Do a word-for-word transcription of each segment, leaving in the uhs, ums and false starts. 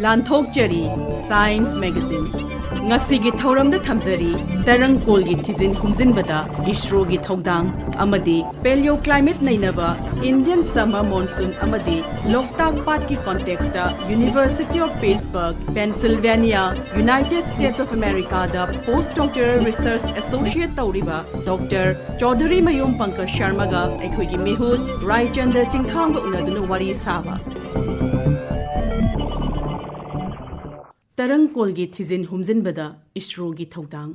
ꯂꯥꯟꯊꯣꯛꯆꯔꯤ Science Magazine꯫ ꯉꯁꯤꯒꯤ ꯊꯧꯔꯝꯗ ꯊꯝꯖꯔꯤ ꯇꯔꯪ ꯀꯣꯜꯒꯤ ꯊꯤꯖꯤꯟ ꯍꯨꯝꯖꯤꯟꯕꯗ ꯏꯁꯔꯣꯒꯤ ꯊꯧꯗꯥꯡ ꯑꯃꯗꯤ paleoclimate ꯅꯩꯅꯕ Indian summer monsoon ꯑꯃꯗꯤ ꯂꯣꯛꯇꯥꯛ ꯄꯥꯠꯀꯤ context University of Pittsburgh, Pennsylvania, United States of America the post doctoral research associate ꯇꯧꯔꯤꯕ ꯗꯣꯛꯇꯔ ꯆꯧꯙꯨꯔꯤ ꯃꯌꯨꯝ ꯄꯪꯀꯖ ꯁꯔꯃꯒ ꯑꯩꯈꯣꯏꯒꯤ ꯃꯤꯍꯨꯠ ꯔꯥꯏꯆꯟꯗ꯭ꯔ ꯆꯤꯡꯊꯥꯡꯕ ꯎꯅꯗꯨꯅ ꯋꯥꯔꯤ ꯁꯥꯕ꯫ ꯇꯔꯪ ꯀꯣꯜꯒꯤ ꯊꯤꯖꯤꯟ ꯍꯨꯝꯖꯤꯟꯕꯗ ꯏꯁꯔꯣꯒꯤ ꯊꯧꯗꯥꯡ꯫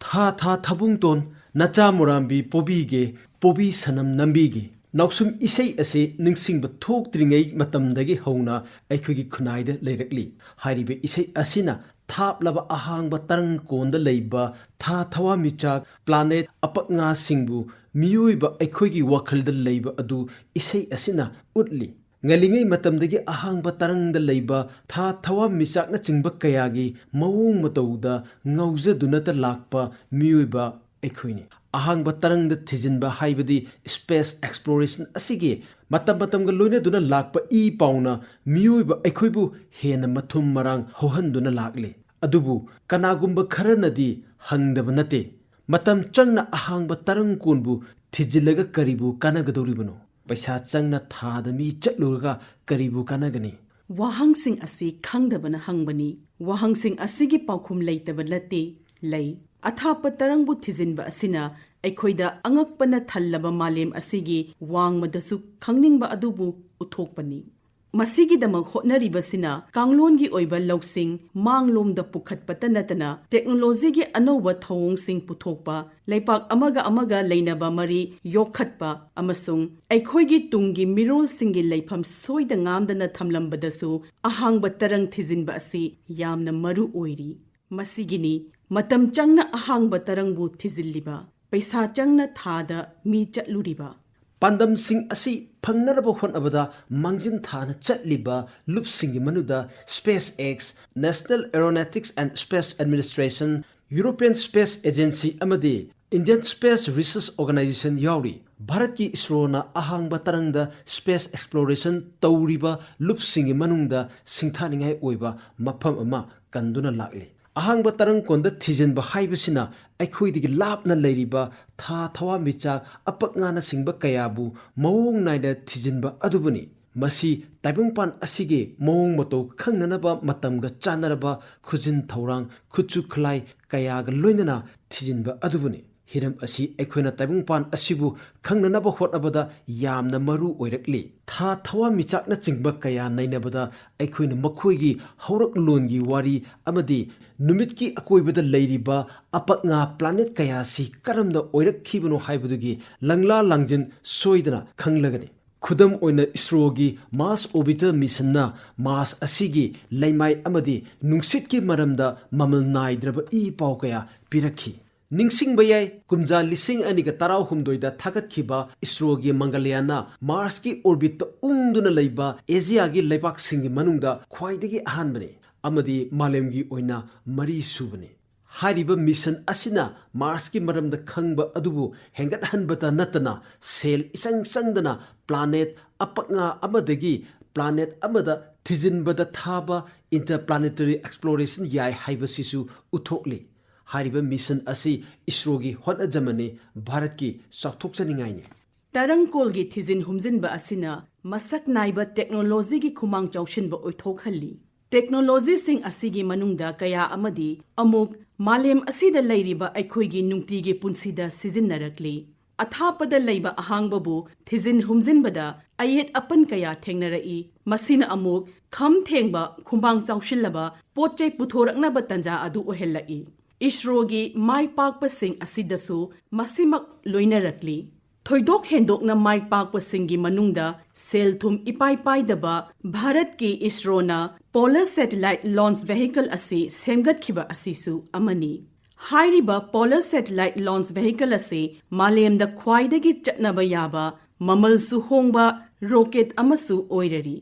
ꯊꯥ ꯊꯥ ꯊꯥꯕꯨꯡꯇꯣꯟ ꯅꯆꯥ ꯃꯨꯔꯥꯝꯕꯤ ꯄꯣꯕꯤꯒꯦ, ꯄꯣꯕꯤ ꯁꯅꯝ ꯅꯝꯕꯤꯒꯦ꯫ ꯅꯥꯎꯁꯨꯝ ꯏꯁꯩ ꯑꯁꯤ ꯅꯤꯡꯁꯤꯡꯕ ꯊꯣꯛꯇ꯭ꯔꯤꯉꯩ ꯃꯇꯝꯗꯒꯤ ꯍꯧꯅ ꯑꯩꯈꯣꯏꯒꯤ ꯈꯨꯟꯅꯥꯏꯗ ꯂꯩꯔꯛꯂꯤ꯫ ꯍꯥꯏꯔꯤꯕ ꯏꯁꯩ ꯑꯁꯤꯅ ꯊꯥꯞꯂꯕ ꯑꯍꯥꯡꯕ ꯇꯔꯪ ꯀꯣꯟꯗ ꯂꯩꯕ ꯊꯥ ꯊꯋꯥꯟꯃꯤꯆꯥꯛ, planet, ꯑꯄꯛꯉꯥꯁꯤꯡꯕꯨ ꯃꯤꯑꯣꯏꯕ ꯑꯩꯈꯣꯏꯒꯤ ꯋꯥꯈꯜꯗ ꯂꯩꯕ ꯑꯗꯨ ꯏꯁꯩ ꯑꯁꯤꯅ ꯎꯠꯂꯤ꯫ ꯉꯜꯂꯤꯉꯩ ꯃꯇꯝꯗꯒꯤ ꯑꯍꯥꯡꯕ ꯇꯔꯪꯗ ꯂꯩꯕ ꯊꯥ ꯊꯋꯥꯟꯃꯤꯆꯥꯛꯅꯆꯤꯡꯕ ꯀꯌꯥꯒꯤ ꯃꯑꯣꯡ ꯃꯇꯧꯗ ꯉꯥꯎꯖꯗꯨꯅꯇ ꯂꯥꯛꯄ ꯃꯤꯑꯣꯏꯕ ꯑꯩꯈꯣꯏꯅꯤ꯫ ꯑꯍꯥꯡꯕ ꯇꯔꯪꯗ ꯊꯤꯖꯤꯟꯕ ꯍꯥꯏꯕꯗꯤ space exploration ꯑꯁꯤꯒꯤ ꯃꯇꯝ ꯃꯇꯝꯒ ꯂꯣꯏꯅꯗꯨꯅ ꯂꯥꯛꯄ ꯏ ꯄꯥꯎꯅ ꯃꯤꯑꯣꯏꯕ ꯑꯩꯈꯣꯏꯕꯨ ꯍꯦꯟꯅ ꯃꯊꯨꯝ ꯃꯔꯥꯡ ꯍꯧꯍꯟꯗꯨꯅ ꯂꯥꯛꯂꯤ꯫ ꯑꯗꯨꯕꯨ ꯀꯅꯥꯒꯨꯝꯕ ꯈꯔꯅꯗꯤ ꯍꯪꯗꯕ ꯅꯠꯇꯦ, ꯃꯇꯝ ꯆꯪꯅ ꯑꯍꯥꯡꯕ ꯇꯔꯪ ꯀꯣꯟꯕꯨ ꯊꯤꯖꯤꯜꯂꯒ ꯀꯔꯤꯕꯨ ꯀꯥꯟꯅꯒꯗꯧꯔꯤꯕꯅꯣ? ꯄꯩꯁꯥ ꯆꯪꯅ ꯊꯥꯗ ꯃꯤ ꯆꯠꯂꯨꯔꯒ ꯀꯔꯤꯕꯨ ꯀꯥꯟꯅꯒꯅꯤ? ꯋꯥꯍꯪꯁꯤꯡ ꯑꯁꯤ ꯈꯪꯗꯕꯅ ꯍꯪꯕꯅꯤ꯫ ꯋꯥꯍꯪꯁꯤꯡ ꯑꯁꯤꯒꯤ ꯄꯥꯎꯈꯨꯝ ꯂꯩꯇꯕ ꯅꯠꯇꯦ, ꯂꯩ꯫ ꯑꯊꯥꯞꯄ ꯇꯔꯪꯕꯨ ꯊꯤꯖꯤꯟꯕ ꯑꯁꯤꯅ ꯑꯩꯈꯣꯏꯗ ꯑꯉꯛꯄꯅ ꯊꯜꯂꯕ ꯃꯥꯂꯦꯝ ꯑꯁꯤꯒꯤ ꯋꯥꯡꯃꯗꯁꯨ ꯈꯪꯅꯤꯡꯕ ꯑꯗꯨꯕꯨ ꯎꯠꯊꯣꯛꯄꯅꯤ꯫ ꯃꯁꯤꯒꯤꯗꯃꯛ ꯍꯣꯠꯅꯔꯤꯕꯁꯤꯅ ꯀꯥꯡꯂꯣꯟꯒꯤ ꯑꯣꯏꯕ ꯂꯧꯁꯤꯡ ꯃꯥꯡꯂꯣꯝꯗ ꯄꯨꯈꯠꯄꯇ ꯅꯠꯇꯅ technologyꯒꯤ ꯑꯅꯧꯕ ꯊꯧꯑꯣꯡꯁꯤꯡ ꯄꯨꯊꯣꯛꯄ, ꯂꯩꯄꯥꯛ ꯑꯃꯒ ꯑꯃꯒ ꯂꯩꯅꯕ ꯃꯔꯤ ꯌꯣꯛꯈꯠꯄ ꯑꯃꯁꯨꯡ ꯑꯩꯈꯣꯏꯒꯤ ꯇꯨꯡꯒꯤ ꯃꯤꯔꯣꯜꯁꯤꯡꯒꯤ ꯂꯩꯐꯝ ꯁꯣꯏꯗ ꯉꯥꯝꯗꯅ ꯊꯝꯂꯝꯕꯗꯁꯨ ꯑꯍꯥꯡꯕ ꯇꯔꯪ ꯊꯤꯖꯤꯟꯕ ꯑꯁꯤ ꯌꯥꯝꯅ ꯃꯔꯨ ꯑꯣꯏꯔꯤ꯫ ꯃꯁꯤꯒꯤꯅꯤ ꯃꯇꯝ ꯆꯪꯅ ꯑꯍꯥꯡꯕ ꯇꯔꯪꯕꯨ ꯊꯤꯖꯤꯜꯂꯤꯕ, ꯄꯩꯁꯥ ꯆꯪꯅ ꯊꯥꯗ ꯃꯤ ꯆꯠꯂꯨꯔꯤꯕ꯫ ꯄꯥꯟꯗꯝꯁꯤꯡ ꯑꯁꯤ ꯐꯪꯅꯅꯕ ꯍꯣꯠꯅꯕꯗ ꯃꯥꯡꯖꯤꯟ ꯊꯥꯅ ꯆꯠꯂꯤꯕ ꯂꯨꯞꯁꯤꯡꯒꯤ ꯃꯅꯨꯡꯗ SpaceX, National Aeronautics and Space Administration, European Space Agency ꯑꯃꯗꯤ Indian Space Research Organization ꯌꯥꯎꯔꯤ꯫ ꯚꯥꯔꯠꯀꯤ ꯏꯁꯔꯣꯅ ꯑꯍꯥꯡꯕ ꯇꯔꯪꯗ space exploration ꯇꯧꯔꯤꯕ ꯂꯨꯞꯁꯤꯡꯒꯤ ꯃꯅꯨꯡꯗ ꯁꯤꯡꯊꯥꯅꯤꯡꯉꯥꯏ ꯑꯣꯏꯕ ꯃꯐꯝ ꯑꯃ ꯀꯟꯗꯨꯅ ꯂꯥꯛꯂꯤ꯫ ꯑꯍꯥꯡꯕ ꯇꯔꯪ ꯀꯣꯟꯗ ꯊꯤꯖꯤꯟꯕ ꯍꯥꯏꯕꯁꯤꯅ ꯑꯩꯈꯣꯏꯗꯒꯤ ꯂꯥꯞꯅ ꯂꯩꯔꯤꯕ ꯊꯥ, ꯊꯋꯥꯟꯃꯤꯆꯥꯛ, ꯑꯄꯛꯉꯥꯅꯆꯤꯡꯕ ꯀꯌꯥꯕꯨ ꯃꯑꯣꯡ ꯅꯥꯏꯅ ꯊꯤꯖꯤꯟꯕ ꯑꯗꯨꯕꯨꯅꯤ꯫ ꯃꯁꯤ ꯇꯥꯏꯕꯪꯄꯥꯟ ꯑꯁꯤꯒꯤ ꯃꯑꯣꯡ ꯃꯇꯧ ꯈꯪꯅꯅꯕ ꯃꯇꯝꯒ ꯆꯥꯟꯅꯔꯕ ꯈꯨꯖꯤꯟ ꯊꯧꯔꯥꯡ, ꯈꯨꯠꯁꯨ ꯈꯨꯠꯂꯥꯏ ꯀꯌꯥꯒ ꯂꯣꯏꯅꯅ ꯊꯤꯖꯤꯟꯕ ꯑꯗꯨꯕꯨꯅꯤ꯫ ꯍꯤꯔꯝ ꯑꯁꯤ ꯑꯩꯈꯣꯏꯅ ꯇꯥꯏꯕꯪꯄꯥꯟ ꯑꯁꯤꯕꯨ ꯈꯪꯅꯅꯕ ꯍꯣꯠꯅꯕꯗ ꯌꯥꯝꯅ ꯃꯔꯨ ꯑꯣꯏꯔꯛꯂꯤ꯫ ꯊꯥ, ꯊꯋꯥꯟꯃꯤꯆꯥꯛꯅꯆꯤꯡꯕ ꯀꯌꯥ ꯅꯩꯅꯕꯗ ꯑꯩꯈꯣꯏꯅ ꯃꯈꯣꯏꯒꯤ ꯍꯧꯔꯛꯂꯣꯟꯒꯤ ꯋꯥꯔꯤ ꯑꯃꯗꯤ ꯅꯨꯃꯤꯠꯀꯤ ꯑꯀꯣꯏꯕꯗ ꯂꯩꯔꯤꯕ ꯑꯄꯛꯉꯥ planet ꯀꯌꯥꯁꯤ ꯀꯔꯝꯅ ꯑꯣꯏꯔꯛꯈꯤꯕꯅꯣ ꯍꯥꯏꯕꯗꯨꯒꯤ ꯂꯪꯂꯥ ꯂꯥꯡꯖꯤꯟ ꯁꯣꯏꯗꯅ ꯈꯪꯂꯒꯅꯤ꯫ ꯈꯨꯗꯝ ꯑꯣꯏꯅ, ꯏꯁꯔꯣꯒꯤ Mars Orbiter Missionꯅ Mars ꯑꯁꯤꯒꯤ ꯂꯩꯃꯥꯏ ꯑꯃꯗꯤ ꯅꯨꯡꯁꯤꯠꯀꯤ ꯃꯔꯝꯗ ꯃꯃꯜ ꯅꯥꯏꯗ꯭ꯔꯕ ꯏ ꯄꯥꯎ ꯀꯌꯥ ꯄꯤꯔꯛꯈꯤ꯫ ꯅꯤꯡꯁꯤꯡꯕ ꯌꯥꯏ, ꯀꯨꯝꯖꯥ ꯂꯤꯁꯤꯡ ꯑꯅꯤꯒ ꯇꯔꯥꯍꯨꯝꯗꯣꯏꯗ ꯊꯥꯒꯠꯈꯤꯕ ꯏꯁꯔꯣꯒꯤ ꯃꯪꯒꯂꯌꯥꯟꯅ Marsꯀꯤ orbitꯇ ꯎꯪꯗꯨꯅ ꯂꯩꯕ ꯑꯦꯁꯤꯌꯥꯒꯤ ꯂꯩꯕꯥꯛꯁꯤꯡꯒꯤ ꯃꯅꯨꯡꯗ ꯈ꯭ꯋꯥꯏꯗꯒꯤ ꯑꯍꯥꯟꯕꯅꯤ ꯑꯃꯗꯤ ꯃꯥꯂꯦꯝꯒꯤ ꯑꯣꯏꯅ ꯃꯔꯤ ꯁꯨꯕꯅꯤ꯫ ꯍꯥꯏꯔꯤꯕ mission ꯑꯁꯤꯅ Marsꯀꯤ ꯃꯔꯝꯗ ꯈꯪꯕ ꯑꯗꯨꯕꯨ ꯍꯦꯟꯒꯠꯍꯟꯕꯇ ꯅꯠꯇꯅ ꯁꯦꯜ ꯏꯆꯪ ꯆꯪꯗꯅ planet ꯑꯄꯛꯉꯥ ꯑꯃꯗꯒꯤ planet ꯑꯃꯗ ꯊꯤꯖꯤꯟꯕꯗ ꯊꯥꯕ interplanetary exploration ꯌꯥꯏ ꯍꯥꯏꯕꯁꯤꯁꯨ ꯎꯠꯊꯣꯛꯂꯤ꯫ ꯍꯥꯏꯔꯤꯕ mission ꯑꯁꯤ ꯏꯁꯔꯣꯒꯤ ꯍꯣꯠꯅꯖꯃꯟꯅꯤ, ꯚꯥꯔꯠꯀꯤ ꯆꯥꯎꯊꯣꯛꯆꯅꯤꯡꯉꯥꯏꯅꯤ꯫ ꯇꯔꯪꯀꯣꯜꯒꯤ ꯊꯤꯖꯤꯟ ꯍꯨꯝꯖꯤꯟꯕ ꯑꯁꯤꯅ ꯃꯁꯛ ꯅꯥꯏꯕ technologyꯒꯤ ꯈꯨꯃꯥꯡ ꯆꯥꯎꯁꯤꯟꯕ ꯑꯣꯏꯊꯣꯛꯍꯜꯂꯤ꯫ Technologyꯁꯤꯡ ꯑꯁꯤꯒꯤ ꯃꯅꯨꯡꯗ ꯀꯌꯥ ꯑꯃꯗꯤ ꯑꯃꯨꯛ ꯃꯥꯂꯦꯝ ꯑꯁꯤꯗ ꯂꯩꯔꯤꯕ ꯑꯩꯈꯣꯏꯒꯤ ꯅꯨꯡꯇꯤꯒꯤ ꯄꯨꯟꯁꯤꯗ ꯁꯤꯖꯤꯟꯅꯔꯛꯂꯤ꯫ ꯑꯊꯥꯞꯄꯗ ꯂꯩꯕ ꯑꯍꯥꯡꯕꯕꯨ ꯊꯤꯖꯤꯟ ꯍꯨꯝꯖꯤꯟꯕꯗ ꯑꯌꯦꯠ ꯑꯄꯟ ꯀꯌꯥ ꯊꯦꯡꯅꯔꯛꯏ꯫ ꯃꯁꯤꯅ ꯑꯃꯨꯛ ꯈꯝ ꯊꯦꯡꯕ, ꯈꯨꯃꯥꯡ ꯆꯥꯎꯁꯤꯜꯂꯕ ꯄꯣꯠ ꯆꯩ ꯄꯨꯊꯣꯔꯛꯅꯕ ꯇꯥꯟꯖꯥ ꯑꯗꯨ ꯑꯣꯏꯍꯜꯂꯛꯏ꯫ ꯏꯁꯔꯣꯒꯤ ꯃꯥꯏ ꯄꯥꯛꯄꯁꯤꯡ ꯑꯁꯤꯗꯁꯨ ꯃꯁꯤꯃꯛ ꯂꯣꯏꯅꯔꯛꯂꯤ꯫ ꯊꯣꯏꯗꯣꯛ ꯍꯦꯟꯗꯣꯛꯅ ꯃꯥꯏ ꯄꯥꯛꯄꯁꯤꯡꯒꯤ ꯃꯅꯨꯡꯗ ꯁꯦꯜ ꯊꯨꯝ ꯏꯄꯥꯏ ꯄꯥꯏꯗꯕ ꯚꯥꯔꯠꯀꯤ ꯏꯁꯔꯣꯅ Polar Satellite Launch Vehicle ꯑꯁꯤ ꯁꯦꯝꯒꯠꯈꯤꯕ ꯑꯁꯤꯁꯨ ꯑꯃꯅꯤ꯫ ꯍꯥꯏꯔꯤꯕ Polar Satellite Launch Vehicle ꯑꯁꯤ ꯃꯥꯂꯦꯝꯗ ꯈ꯭ꯋꯥꯏꯗꯒꯤ ꯆꯠꯅꯕ ꯌꯥꯕ, ꯃꯃꯜꯁꯨ ꯍꯣꯡꯕ rocket ꯑꯃꯁꯨ ꯑꯣꯏꯔꯔꯤ꯫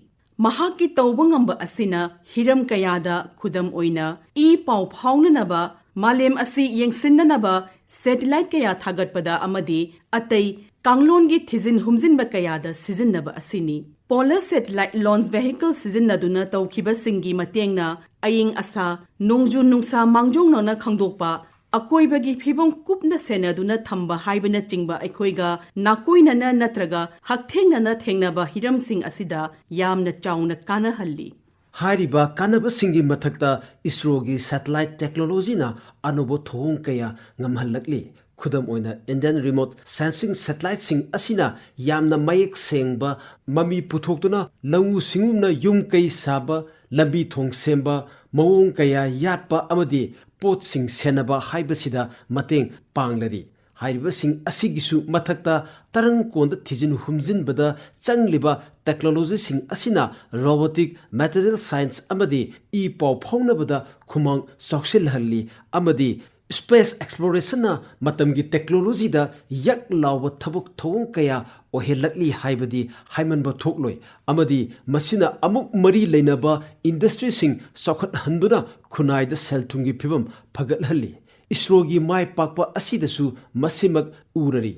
ꯃꯍꯥꯛꯀꯤ ꯇꯧꯕ ꯉꯝꯕ ꯑꯁꯤꯅ ꯍꯤꯔꯝ ꯀꯌꯥꯗ, ꯈꯨꯗꯝ ꯑꯣꯏꯅ ꯏ ꯄꯥꯎ ꯐꯥꯎꯅꯅꯕ ꯃꯥꯂꯦꯝ ꯑꯁꯤ ꯌꯦꯡꯁꯤꯟꯅꯅꯕ ꯁꯦꯇꯤꯂꯥꯏꯠ ꯀꯌꯥ ꯊꯥꯒꯠꯄꯗ ꯑꯃꯗꯤ ꯑꯇꯩ ꯀꯥꯡꯂꯣꯟꯒꯤ ꯊꯤꯖꯤꯟ ꯍꯨꯝꯖꯤꯟꯕ ꯀꯌꯥꯗ ꯁꯤꯖꯤꯟꯅꯕ ꯑꯁꯤꯅꯤ꯫ Polar Satellite Launch Vehicle ꯁꯤꯖꯤꯟꯅꯗꯨꯅ ꯇꯧꯈꯤꯕꯁꯤꯡꯒꯤ ꯃꯇꯦꯡꯅ ꯑꯏꯪ ꯑꯁꯥ, ꯅꯣꯡꯖꯨ ꯅꯨꯡꯁꯥ ꯃꯥꯡꯖꯧꯅꯅ ꯈꯪꯗꯣꯛꯄ, ꯑꯀꯣꯏꯕꯒꯤ ꯐꯤꯕꯝ ꯀꯨꯞꯅ ꯁꯦꯟꯅꯗꯨꯅ ꯊꯝꯕ ꯍꯥꯏꯕꯅꯆꯤꯡꯕ ꯑꯩꯈꯣꯏꯒ ꯅꯥꯀꯣꯏꯅꯅ ꯅꯠꯇ꯭ꯔꯒ ꯍꯛꯊꯦꯡꯅꯅ ꯊꯦꯡꯅꯕ ꯍꯤꯔꯝꯁꯤꯡ ꯑꯁꯤꯗ ꯌꯥꯝꯅ ꯆꯥꯎꯅ ꯀꯥꯟꯅꯍꯜꯂꯤ꯫ ꯍꯥꯏꯔꯤꯕ ꯀꯥꯟꯅꯕꯁꯤꯡꯒꯤ ꯃꯊꯛꯇ ꯏꯁꯔꯣꯒꯤ ꯁꯦꯇꯦꯂꯥꯏꯠ ꯇꯦꯛꯅꯣꯂꯣꯖꯤꯅ ꯑꯅꯧꯕ ꯊꯧꯑꯣꯡ ꯀꯌꯥ ꯉꯝꯍꯜꯂꯛꯂꯤ꯫ ꯈꯨꯗꯝ ꯑꯣꯏꯅ, ꯏꯟꯗꯤꯌꯥꯟ ꯔꯤꯃꯣꯠ ꯁꯦꯟꯁꯤꯡ ꯁꯦꯇꯦꯂꯥꯏꯠꯁꯤꯡ ꯑꯁꯤꯅ ꯌꯥꯝꯅ ꯃꯌꯦꯛ ꯁꯦꯡꯕ ꯃꯃꯤ ꯄꯨꯊꯣꯛꯇꯨꯅ ꯂꯧꯎ ꯁꯤꯡꯎꯅ ꯌꯨꯝ ꯀꯩ ꯁꯥꯕ, ꯂꯝꯕꯤ ꯊꯣꯡ ꯁꯦꯝꯕ, ꯃꯑꯣꯡ ꯀꯌꯥ ꯌꯥꯠꯄ ꯑꯃꯗꯤ ꯄꯣꯠꯁꯤꯡ ꯁꯦꯟꯅꯕ ꯍꯥꯏꯕꯁꯤꯗ ꯃꯇꯦꯡ ꯄꯥꯡꯂꯔꯤ꯫ ꯍꯥꯏꯔꯤꯕꯁꯤꯡ ꯑꯁꯤꯒꯤꯁꯨ ꯃꯊꯛꯇ, ꯇꯔꯪ ꯀꯣꯟꯗ ꯊꯤꯖꯤꯟ ꯍꯨꯝꯖꯤꯟꯕꯗ ꯆꯪꯂꯤꯕ ꯇꯦꯛꯅꯣꯂꯣꯖꯤꯁꯤꯡ ꯑꯁꯤꯅ ꯔꯣꯕꯣꯇꯤꯛ, ꯃꯦꯇꯔꯤꯌꯦꯜ ꯁꯥꯏꯟꯁ ꯑꯃꯗꯤ ꯏ ꯄꯥꯎ ꯐꯥꯎꯅꯕꯗ ꯈꯨꯃꯥꯡ ꯆꯥꯎꯁꯤꯜꯍꯜꯂꯤ ꯑꯃꯗꯤ ꯁ꯭ꯄꯦꯁ ꯑꯦꯛꯁꯄ꯭ꯂꯣꯔꯦꯁꯟꯅ ꯃꯇꯝꯒꯤ ꯇꯦꯛꯅꯣꯂꯣꯖꯤꯗ ꯌꯛ ꯂꯥꯎꯕ ꯊꯕꯛ ꯊꯧꯑꯣꯡ ꯀꯌꯥ ꯑꯣꯏꯍꯜꯂꯛꯂꯤ ꯍꯥꯏꯕꯗꯤ ꯍꯥꯏꯃꯟꯕ ꯊꯣꯛꯂꯣꯏ꯫ ꯑꯃꯗꯤ ꯃꯁꯤꯅ ꯑꯃꯨꯛ ꯃꯔꯤ ꯂꯩꯅꯕ ꯏꯟꯗꯁꯇ꯭ꯔꯤꯁꯤꯡ ꯆꯥꯎꯈꯠꯍꯟꯗꯨꯅ ꯈꯨꯟꯅꯥꯏꯗ ꯁꯦꯜ ꯊꯨꯝꯒꯤ ꯐꯤꯕꯝ ꯐꯒꯠꯍꯜꯂꯤ꯫ ꯏꯁꯔꯣꯒꯤ ꯃꯥꯏ ꯄꯥꯛꯄ ꯑꯁꯤꯗꯁꯨ ꯃꯁꯤꯃꯛ ꯎꯔꯔꯤ꯫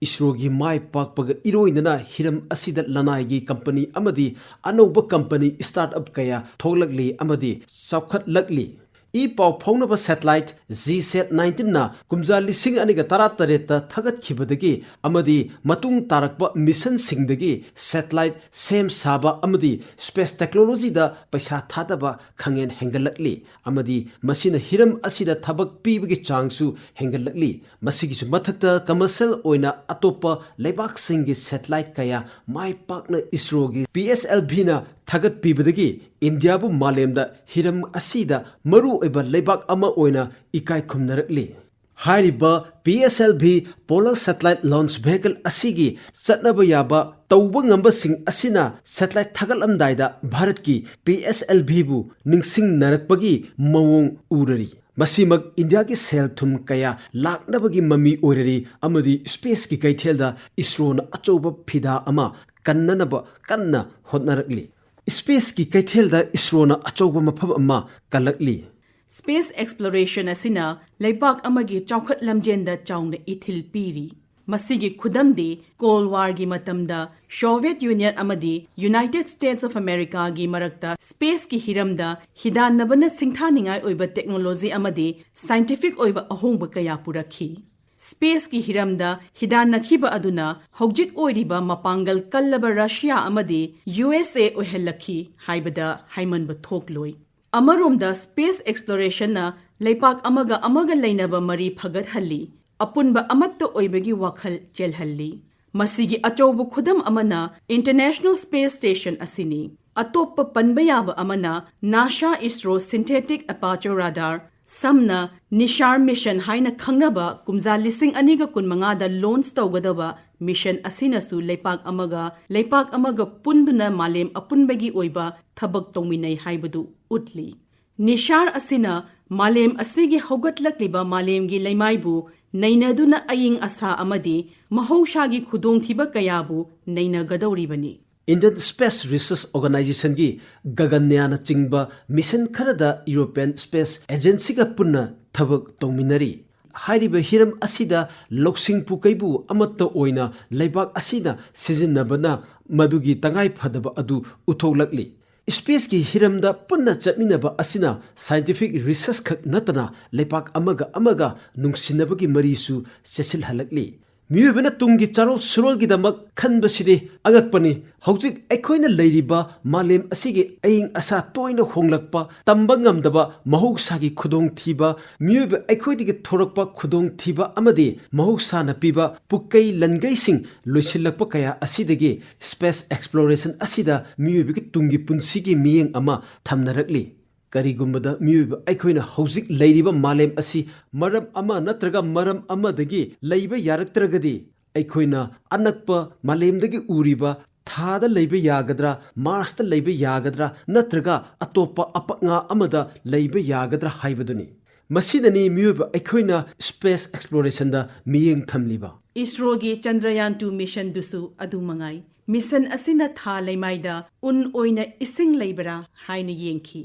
ꯏꯁꯔꯣꯒꯤ ꯃꯥꯏ ꯄꯥꯛꯄꯒ ꯏꯔꯣꯏꯅꯅ ꯍꯤꯔꯝ ꯑꯁꯤꯗ ꯂꯅꯥꯏꯒꯤ ꯀꯝꯄꯅꯤ ꯑꯃꯗꯤ ꯑꯅꯧꯕ ꯀꯝꯄꯅꯤ ꯁ꯭ꯇꯥꯔꯠ ꯑꯞ ꯀꯌꯥ ꯊꯣꯛꯂꯛꯂꯤ ꯑꯃꯗꯤ ꯆꯥꯎꯈꯠꯂꯛꯂꯤ꯫ ꯏ ꯄꯥꯎ ꯐꯥꯎꯅꯕ ꯁꯦꯇꯦꯂꯥꯏꯠ ꯖꯤꯁꯦꯠ ꯅꯥꯏꯟꯇꯤꯟꯅ ꯀꯨꯝꯖꯥ ꯂꯤꯁꯤꯡ ꯑꯅꯤꯒ ꯇꯔꯥꯇꯔꯦꯠꯇ ꯊꯥꯒꯠꯈꯤꯕꯗꯒꯤ ꯑꯃꯗꯤ ꯃꯇꯨꯡ ꯇꯥꯔꯛꯄ ꯃꯤꯁꯟꯁꯤꯡꯗꯒꯤ ꯁꯦꯇꯦꯂꯥꯏꯠ ꯁꯦꯝ ꯁꯥꯕ ꯑꯃꯗꯤ ꯁ꯭ꯄꯦꯁ ꯇꯦꯛꯅꯣꯂꯣꯖꯤꯗ ꯄꯩꯁꯥ ꯊꯥꯗꯕ ꯈꯪꯍꯦꯟ ꯍꯦꯟꯒꯠꯂꯛꯂꯤ ꯑꯃꯗꯤ ꯃꯁꯤꯅ ꯍꯤꯔꯝ ꯑꯁꯤꯗ ꯊꯕꯛ ꯄꯤꯕꯒꯤ ꯆꯥꯡꯁꯨ ꯍꯦꯟꯒꯠꯂꯛꯂꯤ꯫ ꯃꯁꯤꯒꯤꯁꯨ ꯃꯊꯛꯇ ꯀꯃꯔꯁꯤꯌꯦꯜ ꯑꯣꯏꯅ ꯑꯇꯣꯞꯄ ꯂꯩꯕꯥꯛꯁꯤꯡꯒꯤ ꯁꯦꯇꯦꯂꯥꯏꯠ ꯀꯌꯥ ꯃꯥꯏ ꯄꯥꯛꯅ ꯏꯁꯔꯣꯒꯤ ꯄꯤ ꯑꯦꯁ ꯑꯦꯜ ꯚꯤꯅ ꯊꯥꯒꯠꯄꯤꯕꯗꯒꯤ ꯏꯟꯗꯤꯌꯥꯕꯨ ꯃꯥꯂꯦꯝꯗ ꯍꯤꯔꯝ ꯑꯁꯤꯗ ꯃꯔꯨꯑꯣꯏꯕ ꯂꯩꯕꯥꯛ ꯑꯃ ꯑꯣꯏꯅ ꯏꯀꯥꯏ ꯈꯨꯝꯅꯔꯛꯂꯤ꯫ ꯍꯥꯏꯔꯤꯕ P S L V Polar Satellite Launch Vehicle ꯑꯁꯤꯒꯤ ꯆꯠꯅꯕ ꯌꯥꯕ ꯇꯧꯕ ꯉꯝꯕꯁꯤꯡ ꯑꯁꯤꯅ ꯁꯦꯇꯦꯂꯥꯏꯠ ꯊꯥꯒꯠꯂꯝꯗꯥꯏꯗ ꯚꯥꯔꯠꯀꯤ ꯄꯤ ꯑꯦꯁ ꯑꯦꯜ ꯚꯤꯕꯨ ꯅꯤꯡꯁꯤꯡꯅꯔꯛꯄꯒꯤ ꯃꯑꯣꯡ ꯎꯔꯔꯤ꯫ ꯃꯁꯤꯃꯛ ꯏꯟꯗꯤꯌꯥꯒꯤ ꯁꯦꯜ ꯊꯨꯝ ꯀꯌꯥ ꯂꯥꯛꯅꯕꯒꯤ ꯃꯃꯤ ꯑꯣꯏꯔꯔꯤ ꯑꯃꯗꯤ ꯁ꯭ꯄꯦꯁꯀꯤ ꯀꯩꯊꯦꯜꯗ ꯏꯁꯔꯣꯅ ꯑꯆꯧꯕ ꯐꯤꯗꯥ ꯑꯃ ꯀꯟꯅꯅꯕ ꯀꯟꯅ ꯍꯣꯠꯅꯔꯛꯂꯤ꯫ ꯁ꯭ꯄꯦꯁꯀꯤ ꯀꯩꯊꯦꯜꯗ ꯏꯁꯔꯣꯅ ꯑꯆꯧꯕ ꯃꯐꯝ ꯑꯃ ꯀꯜꯂꯛꯂꯤ꯫ Space exploration ꯑꯁꯤꯅ ꯂꯩꯕꯥꯛ ꯑꯃꯒꯤ ꯆꯥꯎꯈꯠ ꯂꯝꯖꯦꯟꯗ ꯆꯥꯎꯅ ꯏꯊꯤꯜ ꯄꯤꯔꯤ꯫ ꯃꯁꯤꯒꯤ ꯈꯨꯗꯝꯗꯤ Cold Warꯒꯤ ꯃꯇꯝꯗ Soviet Union ꯑꯃꯗꯤ United States of Americaꯒꯤ ꯃꯔꯛꯇ spaceꯀꯤ ꯍꯤꯔꯝꯗ ꯍꯤꯗꯥꯟꯅꯕꯅ ꯁꯤꯡꯊꯥꯅꯤꯡꯉꯥꯏ ꯑꯣꯏꯕ technology ꯑꯃꯗꯤ scientific ꯑꯣꯏꯕ ꯑꯍꯣꯡꯕ ꯀꯌꯥ ꯄꯨꯔꯛꯈꯤ꯫ Spaceꯀꯤ ꯍꯤꯔꯝꯗ ꯍꯤꯗꯥꯟꯅꯈꯤꯕ ꯑꯗꯨꯅ ꯍꯧꯖꯤꯛ ꯑꯣꯏꯔꯤꯕ ꯃꯄꯥꯡꯒꯜ ꯀꯜꯂꯕ Russia ꯑꯃꯗꯤ U S A ꯑꯣꯏꯍꯜꯂꯛꯈꯤ ꯍꯥꯏꯕꯗ ꯍꯥꯏꯃꯟꯕ ꯊꯣꯛꯂꯣꯏ꯫ ꯑꯃꯔꯣꯝꯗ space explorationꯅ ꯂꯩꯄꯥꯛ ꯑꯃꯒ ꯑꯃꯒ ꯂꯩꯅꯕ ꯃꯔꯤ ꯐꯒꯠꯍꯜꯂꯤ, ꯑꯄꯨꯟꯕ ꯑꯃꯠꯇ ꯑꯣꯏꯕꯒꯤ ꯋꯥꯈꯜ ꯆꯦꯜꯍꯜꯂꯤ꯫ ꯃꯁꯤꯒꯤ ꯑꯆꯧꯕ ꯈꯨꯗꯝ ꯑꯃꯅ International Space Station ꯑꯁꯤꯅꯤ꯫ ꯑꯇꯣꯞꯄ ꯄꯟꯕ ꯌꯥꯕ ꯑꯃꯅ NASA ISRO Synthetic Aperture Radar, ꯁꯝꯅ NISAR mission ꯍꯥꯏꯅ ꯈꯪꯅꯕ, ꯀꯨꯝꯖꯥ ꯂꯤꯁꯤꯡ ꯑꯅꯤꯒ ꯀꯨꯟꯃꯉꯥꯗ launch ꯇꯧꯒꯗꯕ mission ꯑꯁꯤꯅꯁꯨ ꯂꯩꯄꯥꯛ ꯑꯃꯒ ꯂꯩꯄꯥꯛ ꯑꯃꯒ ꯄꯨꯟꯗꯨꯅ ꯃꯥꯂꯦꯝ ꯑꯄꯨꯟꯕꯒꯤ ꯑꯣꯏꯕ ꯊꯕꯛ ꯇꯧꯃꯤꯟꯅꯩ ꯍꯥꯏꯕꯗꯨ ꯎꯠꯂꯤ꯫ NISAR ꯑꯁꯤꯅ ꯃꯥꯂꯦꯝ ꯑꯁꯤꯒꯤ ꯍꯧꯒꯠꯂꯛꯂꯤꯕ ꯃꯥꯂꯦꯝꯒꯤ ꯂꯩꯃꯥꯏꯕꯨ ꯅꯩꯅꯗꯨꯅ ꯑꯏꯪ ꯑꯁꯥ ꯑꯃꯗꯤ ꯃꯍꯧꯁꯥꯒꯤ ꯈꯨꯗꯣꯡꯊꯤꯕ ꯀꯌꯥꯕꯨ ꯅꯩꯅꯒꯗꯧꯔꯤꯕꯅꯤ꯫ Indian Space Research Organizationꯒꯤ Gaganyaan ꯅꯆꯤꯡꯕ mission ꯈꯔꯗ European Space Agencyꯒ ꯄꯨꯟꯅ ꯊꯕꯛ ꯇꯧꯃꯤꯟꯅꯔꯤ꯫ ꯍꯥꯏꯔꯤꯕ ꯍꯤꯔꯝ ꯑꯁꯤꯗ ꯂꯧꯁꯤꯡ ꯄꯨꯀꯩꯕꯨ ꯑꯃꯠꯇ ꯑꯣꯏꯅ ꯂꯩꯕꯥꯛ ꯑꯁꯤꯅ ꯁꯤꯖꯤꯟꯅꯕꯅ ꯃꯗꯨꯒꯤ ꯇꯉꯥꯏ ꯐꯗꯕ ꯑꯗꯨ ꯎꯠꯊꯣꯛꯂꯛꯂꯤ꯫ Spaceꯀꯤ ꯍꯤꯔꯝꯗ ꯄꯨꯟꯅ ꯆꯠꯃꯤꯟꯅꯕ ꯑꯁꯤꯅ scientific research ꯈꯛ ꯅꯠꯇꯅ ꯂꯩꯄꯥꯛ ꯑꯃꯒ ꯑꯃꯒ ꯅꯨꯡꯁꯤꯅꯕꯒꯤ ꯃꯔꯤꯁꯨ ꯆꯦꯠꯁꯤꯜꯍꯜꯂꯛꯂꯤ꯫ ꯃꯤꯑꯣꯏꯕꯅ ꯇꯨꯡꯒꯤ ꯆꯥꯔꯣꯜ ꯁꯨꯔꯣꯜꯒꯤꯗꯃꯛ ꯈꯟꯕꯁꯤꯗꯤ ꯑꯉꯛꯄꯅꯤ꯫ ꯍꯧꯖꯤꯛ ꯑꯩꯈꯣꯏꯅ ꯂꯩꯔꯤꯕ ꯃꯥꯂꯦꯝ ꯑꯁꯤꯒꯤ ꯑꯏꯪ ꯑꯁꯥ ꯇꯣꯏꯅ ꯍꯣꯡꯂꯛꯄ, ꯇꯝꯕ ꯉꯝꯗꯕ ꯃꯍꯧꯁꯥꯒꯤ ꯈꯨꯗꯣꯡꯊꯤꯕ, ꯃꯤꯑꯣꯏꯕ ꯑꯩꯈꯣꯏꯗꯒꯤ ꯊꯣꯔꯛꯄ ꯈꯨꯗꯣꯡꯊꯤꯕ ꯑꯃꯗꯤ ꯃꯍꯧꯁꯥꯅ ꯄꯤꯕ ꯄꯨꯛꯀꯩ ꯂꯟꯒꯩꯁꯤꯡ ꯂꯣꯏꯁꯤꯜꯂꯛꯄ ꯀꯌꯥ ꯑꯁꯤꯗꯒꯤ space exploration ꯑꯁꯤꯗ ꯃꯤꯑꯣꯏꯕꯒꯤ ꯇꯨꯡꯒꯤ ꯄꯨꯟꯁꯤꯒꯤ ꯃꯤꯠꯌꯦꯡ ꯑꯃ ꯊꯝꯅꯔꯛꯂꯤ꯫ ꯀꯔꯤꯒꯨꯝꯕꯗ ꯃꯤꯑꯣꯏꯕ ꯑꯩꯈꯣꯏꯅ ꯍꯧꯖꯤꯛ ꯂꯩꯔꯤꯕ ꯃꯥꯂꯦꯝ ꯑꯁꯤ ꯃꯔꯝ ꯑꯃ ꯅꯠꯇ꯭ꯔꯒ ꯃꯔꯝ ꯑꯃꯗꯒꯤ ꯂꯩꯕ ꯌꯥꯔꯛꯇ꯭ꯔꯒꯗꯤ, ꯑꯩꯈꯣꯏꯅ ꯑꯅꯛꯄ ꯃꯥꯂꯦꯝꯗꯒꯤ ꯎꯔꯤꯕ ꯊꯥꯗ ꯂꯩꯕ ꯌꯥꯒꯗ꯭ꯔꯥ, Marsꯇ ꯂꯩꯕ ꯌꯥꯒꯗ꯭ꯔꯥ, ꯅꯠꯇ꯭ꯔꯒ ꯑꯇꯣꯞꯄ ꯑꯄꯛꯉꯥ ꯑꯃꯗ ꯂꯩꯕ ꯌꯥꯒꯗ꯭ꯔꯥ ꯍꯥꯏꯕꯗꯨꯅꯤ꯫ ꯃꯁꯤꯗꯅꯤ ꯃꯤꯑꯣꯏꯕ ꯑꯩꯈꯣꯏꯅ space explorationꯗ ꯃꯤꯠꯌꯦꯡ ꯊꯝꯂꯤꯕ꯫ ISROꯒꯤ Chandrayaan two missionꯗꯨꯁꯨ ꯑꯗꯨ ꯃꯉꯥꯏ꯫ Mission ꯑꯁꯤꯅ ꯊꯥ ꯂꯩꯃꯥꯏꯗ ꯎꯟ ꯑꯣꯏꯅ ꯏꯁꯤꯡ ꯂꯩꯕ꯭ꯔꯥ ꯍꯥꯏꯅ ꯌꯦꯡꯈꯤ꯫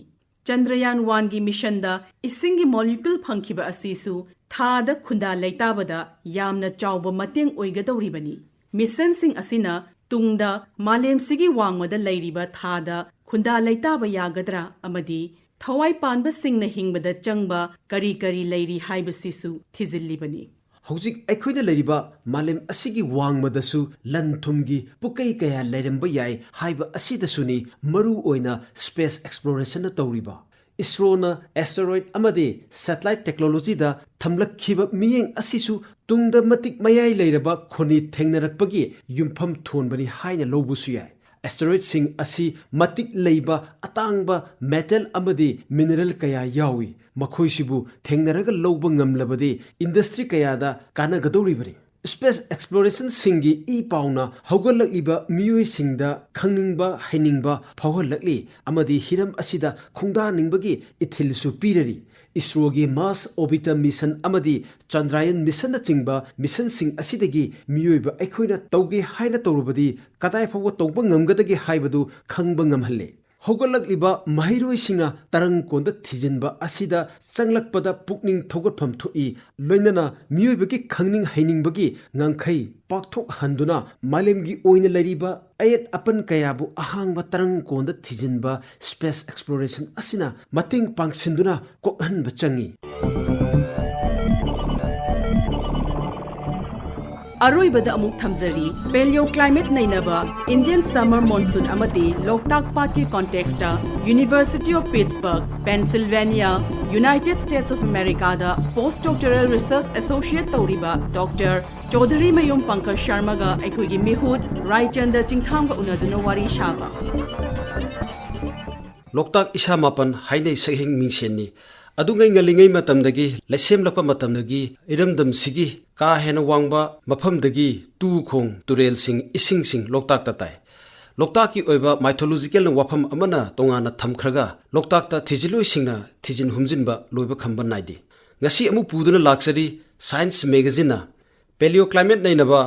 ꯆꯟꯗ꯭ꯔꯌꯥꯟ ꯋꯥꯟꯒꯤ ꯃꯤꯁꯟꯗ ꯏꯁꯤꯡꯒꯤ ꯃꯣꯂꯤꯀ꯭ꯌꯨꯜ ꯐꯪꯈꯤꯕ ꯑꯁꯤꯁꯨ ꯊꯥꯗ ꯈꯨꯟꯗꯥ ꯂꯩꯇꯥꯕꯗ ꯌꯥꯝꯅ ꯆꯥꯎꯕ ꯃꯇꯦꯡ ꯑꯣꯏꯒꯗꯧꯔꯤꯕꯅꯤ꯫ ꯃꯤꯁꯟꯁꯤꯡ ꯑꯁꯤꯅ ꯇꯨꯡꯗ ꯃꯥꯂꯦꯝꯁꯤꯒꯤ ꯋꯥꯡꯃꯗ ꯂꯩꯔꯤꯕ ꯊꯥꯗ ꯈꯨꯟꯗꯥ ꯂꯩꯇꯥꯕ ꯌꯥꯒꯗ꯭ꯔꯥ ꯑꯃꯗꯤ ꯊꯋꯥꯏ ꯄꯥꯟꯕꯁꯤꯡꯅ ꯍꯤꯡꯕꯗ ꯆꯪꯕ ꯀꯔꯤ ꯀꯔꯤ ꯂꯩꯔꯤ ꯍꯥꯏꯕꯁꯤꯁꯨ ꯊꯤꯖꯤꯜꯂꯤꯕꯅꯤ꯫ ꯍꯧꯖꯤꯛ ꯑꯩꯈꯣꯏꯅ ꯂꯩꯔꯤꯕ ꯃꯥꯂꯦꯝ ꯑꯁꯤꯒꯤ ꯋꯥꯡꯃꯗꯁꯨ ꯂꯟ ꯊꯨꯝꯒꯤ ꯄꯨꯀꯩ ꯀꯌꯥ ꯂꯩꯔꯝꯕ ꯌꯥꯏ ꯍꯥꯏꯕ ꯑꯁꯤꯗꯁꯨꯅꯤ ꯃꯔꯨ ꯑꯣꯏꯅ ꯁ꯭ꯄꯦꯁ ꯑꯦꯛꯁꯄ꯭ꯂꯣꯔꯦꯁꯟꯅ ꯇꯧꯔꯤꯕ꯫ ꯏꯁꯔꯣꯅ ꯑꯦꯁꯇꯦꯔꯣꯏꯗ ꯑꯃꯗꯤ ꯁꯦꯇꯦꯂꯥꯏꯠ ꯇꯦꯛꯅꯣꯂꯣꯖꯤꯗ ꯊꯝꯂꯛꯈꯤꯕ ꯃꯤꯠꯌꯦꯡ ꯑꯁꯤꯁꯨ ꯇꯨꯡꯗ ꯃꯇꯤꯛ ꯃꯌꯥꯏ ꯂꯩꯔꯕ ꯈꯣꯟꯅꯤ ꯊꯦꯡꯅꯔꯛꯄꯒꯤ ꯌꯨꯝꯐꯝ ꯊꯣꯟꯕꯅꯤ ꯍꯥꯏꯅ ꯂꯧꯕꯁꯨ ꯌꯥꯏ꯫ ꯑꯦꯁꯇꯦꯔꯣꯏꯗꯁꯤꯡ ꯑꯁꯤ ꯃꯇꯤꯛ ꯂꯩꯕ ꯑꯇꯥꯡꯕ ꯃꯦꯇꯦꯜ ꯑꯃꯗꯤ ꯃꯤꯅꯔꯦꯜ ꯀꯌꯥ ꯌꯥꯎꯏ꯫ ꯃꯈꯣꯏꯁꯤꯕꯨ ꯊꯦꯡꯅꯔꯒ ꯂꯧꯕ ꯉꯝꯂꯕꯗꯤ ꯏꯟꯗꯁꯇ꯭ꯔꯤ ꯀꯌꯥꯗ ꯀꯥꯟꯅꯒꯗꯧꯔꯤꯕꯅꯤ꯫ ꯁ꯭ꯄꯦꯁ ꯑꯦꯛꯁꯄ꯭ꯂꯣꯔꯦꯁꯟꯁꯤꯡꯒꯤ ꯏ ꯄꯥꯎꯅ ꯍꯧꯒꯠꯂꯛꯂꯤꯕ ꯃꯤꯑꯣꯏꯁꯤꯡꯗ ꯈꯪꯅꯤꯡꯕ ꯍꯩꯅꯤꯡꯕ ꯐꯥꯎꯍꯜꯂꯛꯂꯤ ꯑꯃꯗꯤ ꯍꯤꯔꯝ ꯑꯁꯤꯗ ꯈꯣꯡꯗꯥꯅꯤꯡꯕꯒꯤ ꯏꯊꯤꯜꯁꯨ ꯄꯤꯔꯔꯤ꯫ ꯏꯁꯔꯣꯒꯤ ꯃꯥꯔꯁ ꯑꯣꯔꯕꯤꯇꯔ ꯃꯤꯁꯟ ꯑꯃꯗꯤ ꯆꯟꯗ꯭ꯔꯌꯥꯟ ꯃꯤꯁꯟꯅꯆꯤꯡꯕ ꯃꯤꯁꯟꯁꯤꯡ ꯑꯁꯤꯗꯒꯤ ꯃꯤꯑꯣꯏꯕ ꯑꯩꯈꯣꯏꯅ ꯇꯧꯒꯦ ꯍꯥꯏꯅ ꯇꯧꯔꯕꯗꯤ ꯀꯗꯥꯏ ꯐꯥꯎꯕ ꯇꯧꯕ ꯉꯝꯒꯗꯒꯦ ꯍꯥꯏꯕꯗꯨ ꯈꯪꯕ ꯉꯝꯍꯜꯂꯤ꯫ ꯍꯧꯒꯠꯂꯛꯂꯤꯕ ꯃꯍꯩꯔꯣꯏꯁꯤꯡꯅ ꯇꯔꯪ ꯀꯣꯟꯗ ꯊꯤꯖꯤꯟꯕ ꯑꯁꯤꯗ ꯆꯪꯂꯛꯄꯗ ꯄꯨꯛꯅꯤꯡ ꯊꯧꯒꯠꯐꯝ ꯊꯣꯛꯏ꯫ ꯂꯣꯏꯅꯅ ꯃꯤꯑꯣꯏꯕꯒꯤ ꯈꯪꯅꯤꯡ ꯍꯩꯅꯤꯡꯕꯒꯤ ꯉꯝꯈꯩ ꯄꯥꯛꯊꯣꯛꯍꯟꯗꯨꯅ ꯃꯥꯂꯦꯝꯒꯤ ꯑꯣꯏꯅ ꯂꯩꯔꯤꯕ ꯑꯌꯦꯠ ꯑꯄꯟ ꯀꯌꯥꯕꯨ ꯑꯍꯥꯡꯕ ꯇꯔꯪ ꯀꯣꯟꯗ ꯊꯤꯖꯤꯟꯕ ꯁ꯭ꯄꯦꯁ ꯑꯦꯛꯁꯄ꯭ꯂꯣꯔꯦꯁꯟ ꯑꯁꯤꯅ ꯃꯇꯦꯡ ꯄꯥꯡꯁꯤꯟꯗꯨꯅ ꯀꯣꯛꯍꯟꯕ ꯆꯪꯏ꯫ ꯑꯔꯣꯏꯕꯗ ꯑꯃꯨꯛ ꯊꯝꯖꯔꯤ, ꯄꯦꯂꯤꯑꯣ ꯀ꯭ꯂꯥꯏꯃꯦꯠ ꯅꯩꯅꯕ ꯏꯟꯗꯤꯌꯟ ꯁꯝꯃꯔ ꯃꯣꯟꯁꯨꯟ ꯑꯃꯗꯤ ꯂꯣꯛꯇꯥꯛ ꯄꯥꯠꯀꯤ context University of Pittsburgh, Pennsylvania, United States of America ꯗ ꯄꯣꯁ ꯗꯣꯛꯇꯣꯔꯦꯜ ꯔꯤꯁꯔꯆ ꯑꯦꯁꯣꯁꯤꯌꯦꯠ ꯇꯧꯔꯤꯕ ꯗꯣꯛꯇꯔ ꯆꯧꯙꯔꯤꯃꯌꯨꯝ ꯄꯪꯀꯖ ꯁꯔꯃꯒ ꯑꯩꯈꯣꯏꯒꯤ ꯃꯤꯍꯨꯠ ꯔꯥꯏꯆꯟꯗ ꯆꯤꯡꯊꯥꯝꯒ ꯎꯅꯗꯨꯅ ꯋꯥꯔꯤ ꯁꯥꯕ꯫ ꯂꯣꯛꯇꯥꯛ ꯏꯁꯥ ꯃꯥꯄꯟ ꯍꯥꯏꯅꯩ ꯁꯛꯍꯦꯡ ꯃꯤꯡꯁꯦꯟꯅꯤ꯫ ꯑꯗꯨꯉꯩ ꯉꯜꯂꯤꯉꯩ ꯃꯇꯝꯗꯒꯤ, ꯂꯩꯁꯦꯝꯂꯛꯄ ꯃꯇꯝꯗꯒꯤ ꯏꯔꯝꯗꯝꯁꯤꯒꯤ ꯀꯥ ꯍꯦꯟꯅ ꯋꯥꯡꯕ ꯃꯐꯝꯗꯒꯤ ꯇꯨ ꯈꯣꯡ, ꯇꯨꯔꯦꯜꯁꯤꯡ, ꯏꯁꯤꯡꯁꯤꯡ ꯂꯣꯛꯇꯥꯛꯇ ꯇꯥꯏ꯫ ꯂꯣꯛꯇꯥꯛꯀꯤ ꯑꯣꯏꯕ ꯃꯥꯏꯊꯣꯂꯣꯖꯤꯀꯦꯜ ꯋꯥꯐꯝ ꯑꯃꯅ ꯇꯣꯉꯥꯟꯅ ꯊꯝꯈ꯭ꯔꯒ ꯂꯣꯛꯇꯥꯛꯇ ꯊꯤꯖꯤꯜꯂꯣꯏꯁꯤꯡꯅ ꯊꯤꯖꯤꯟ ꯍꯨꯝꯖꯤꯟꯕ ꯂꯣꯏꯕ ꯈꯝꯕ ꯅꯥꯏꯗꯦ꯫ ꯉꯁꯤ ꯑꯃꯨꯛ ꯄꯨꯗꯨꯅ ꯂꯥꯛꯆꯔꯤ ꯁꯥꯏꯟꯁ ꯃꯦꯒꯥꯖꯤꯟꯅ ꯄꯦꯂꯤꯑꯣ ꯀ꯭ꯂꯥꯏꯃꯦꯠ ꯅꯩꯅꯕ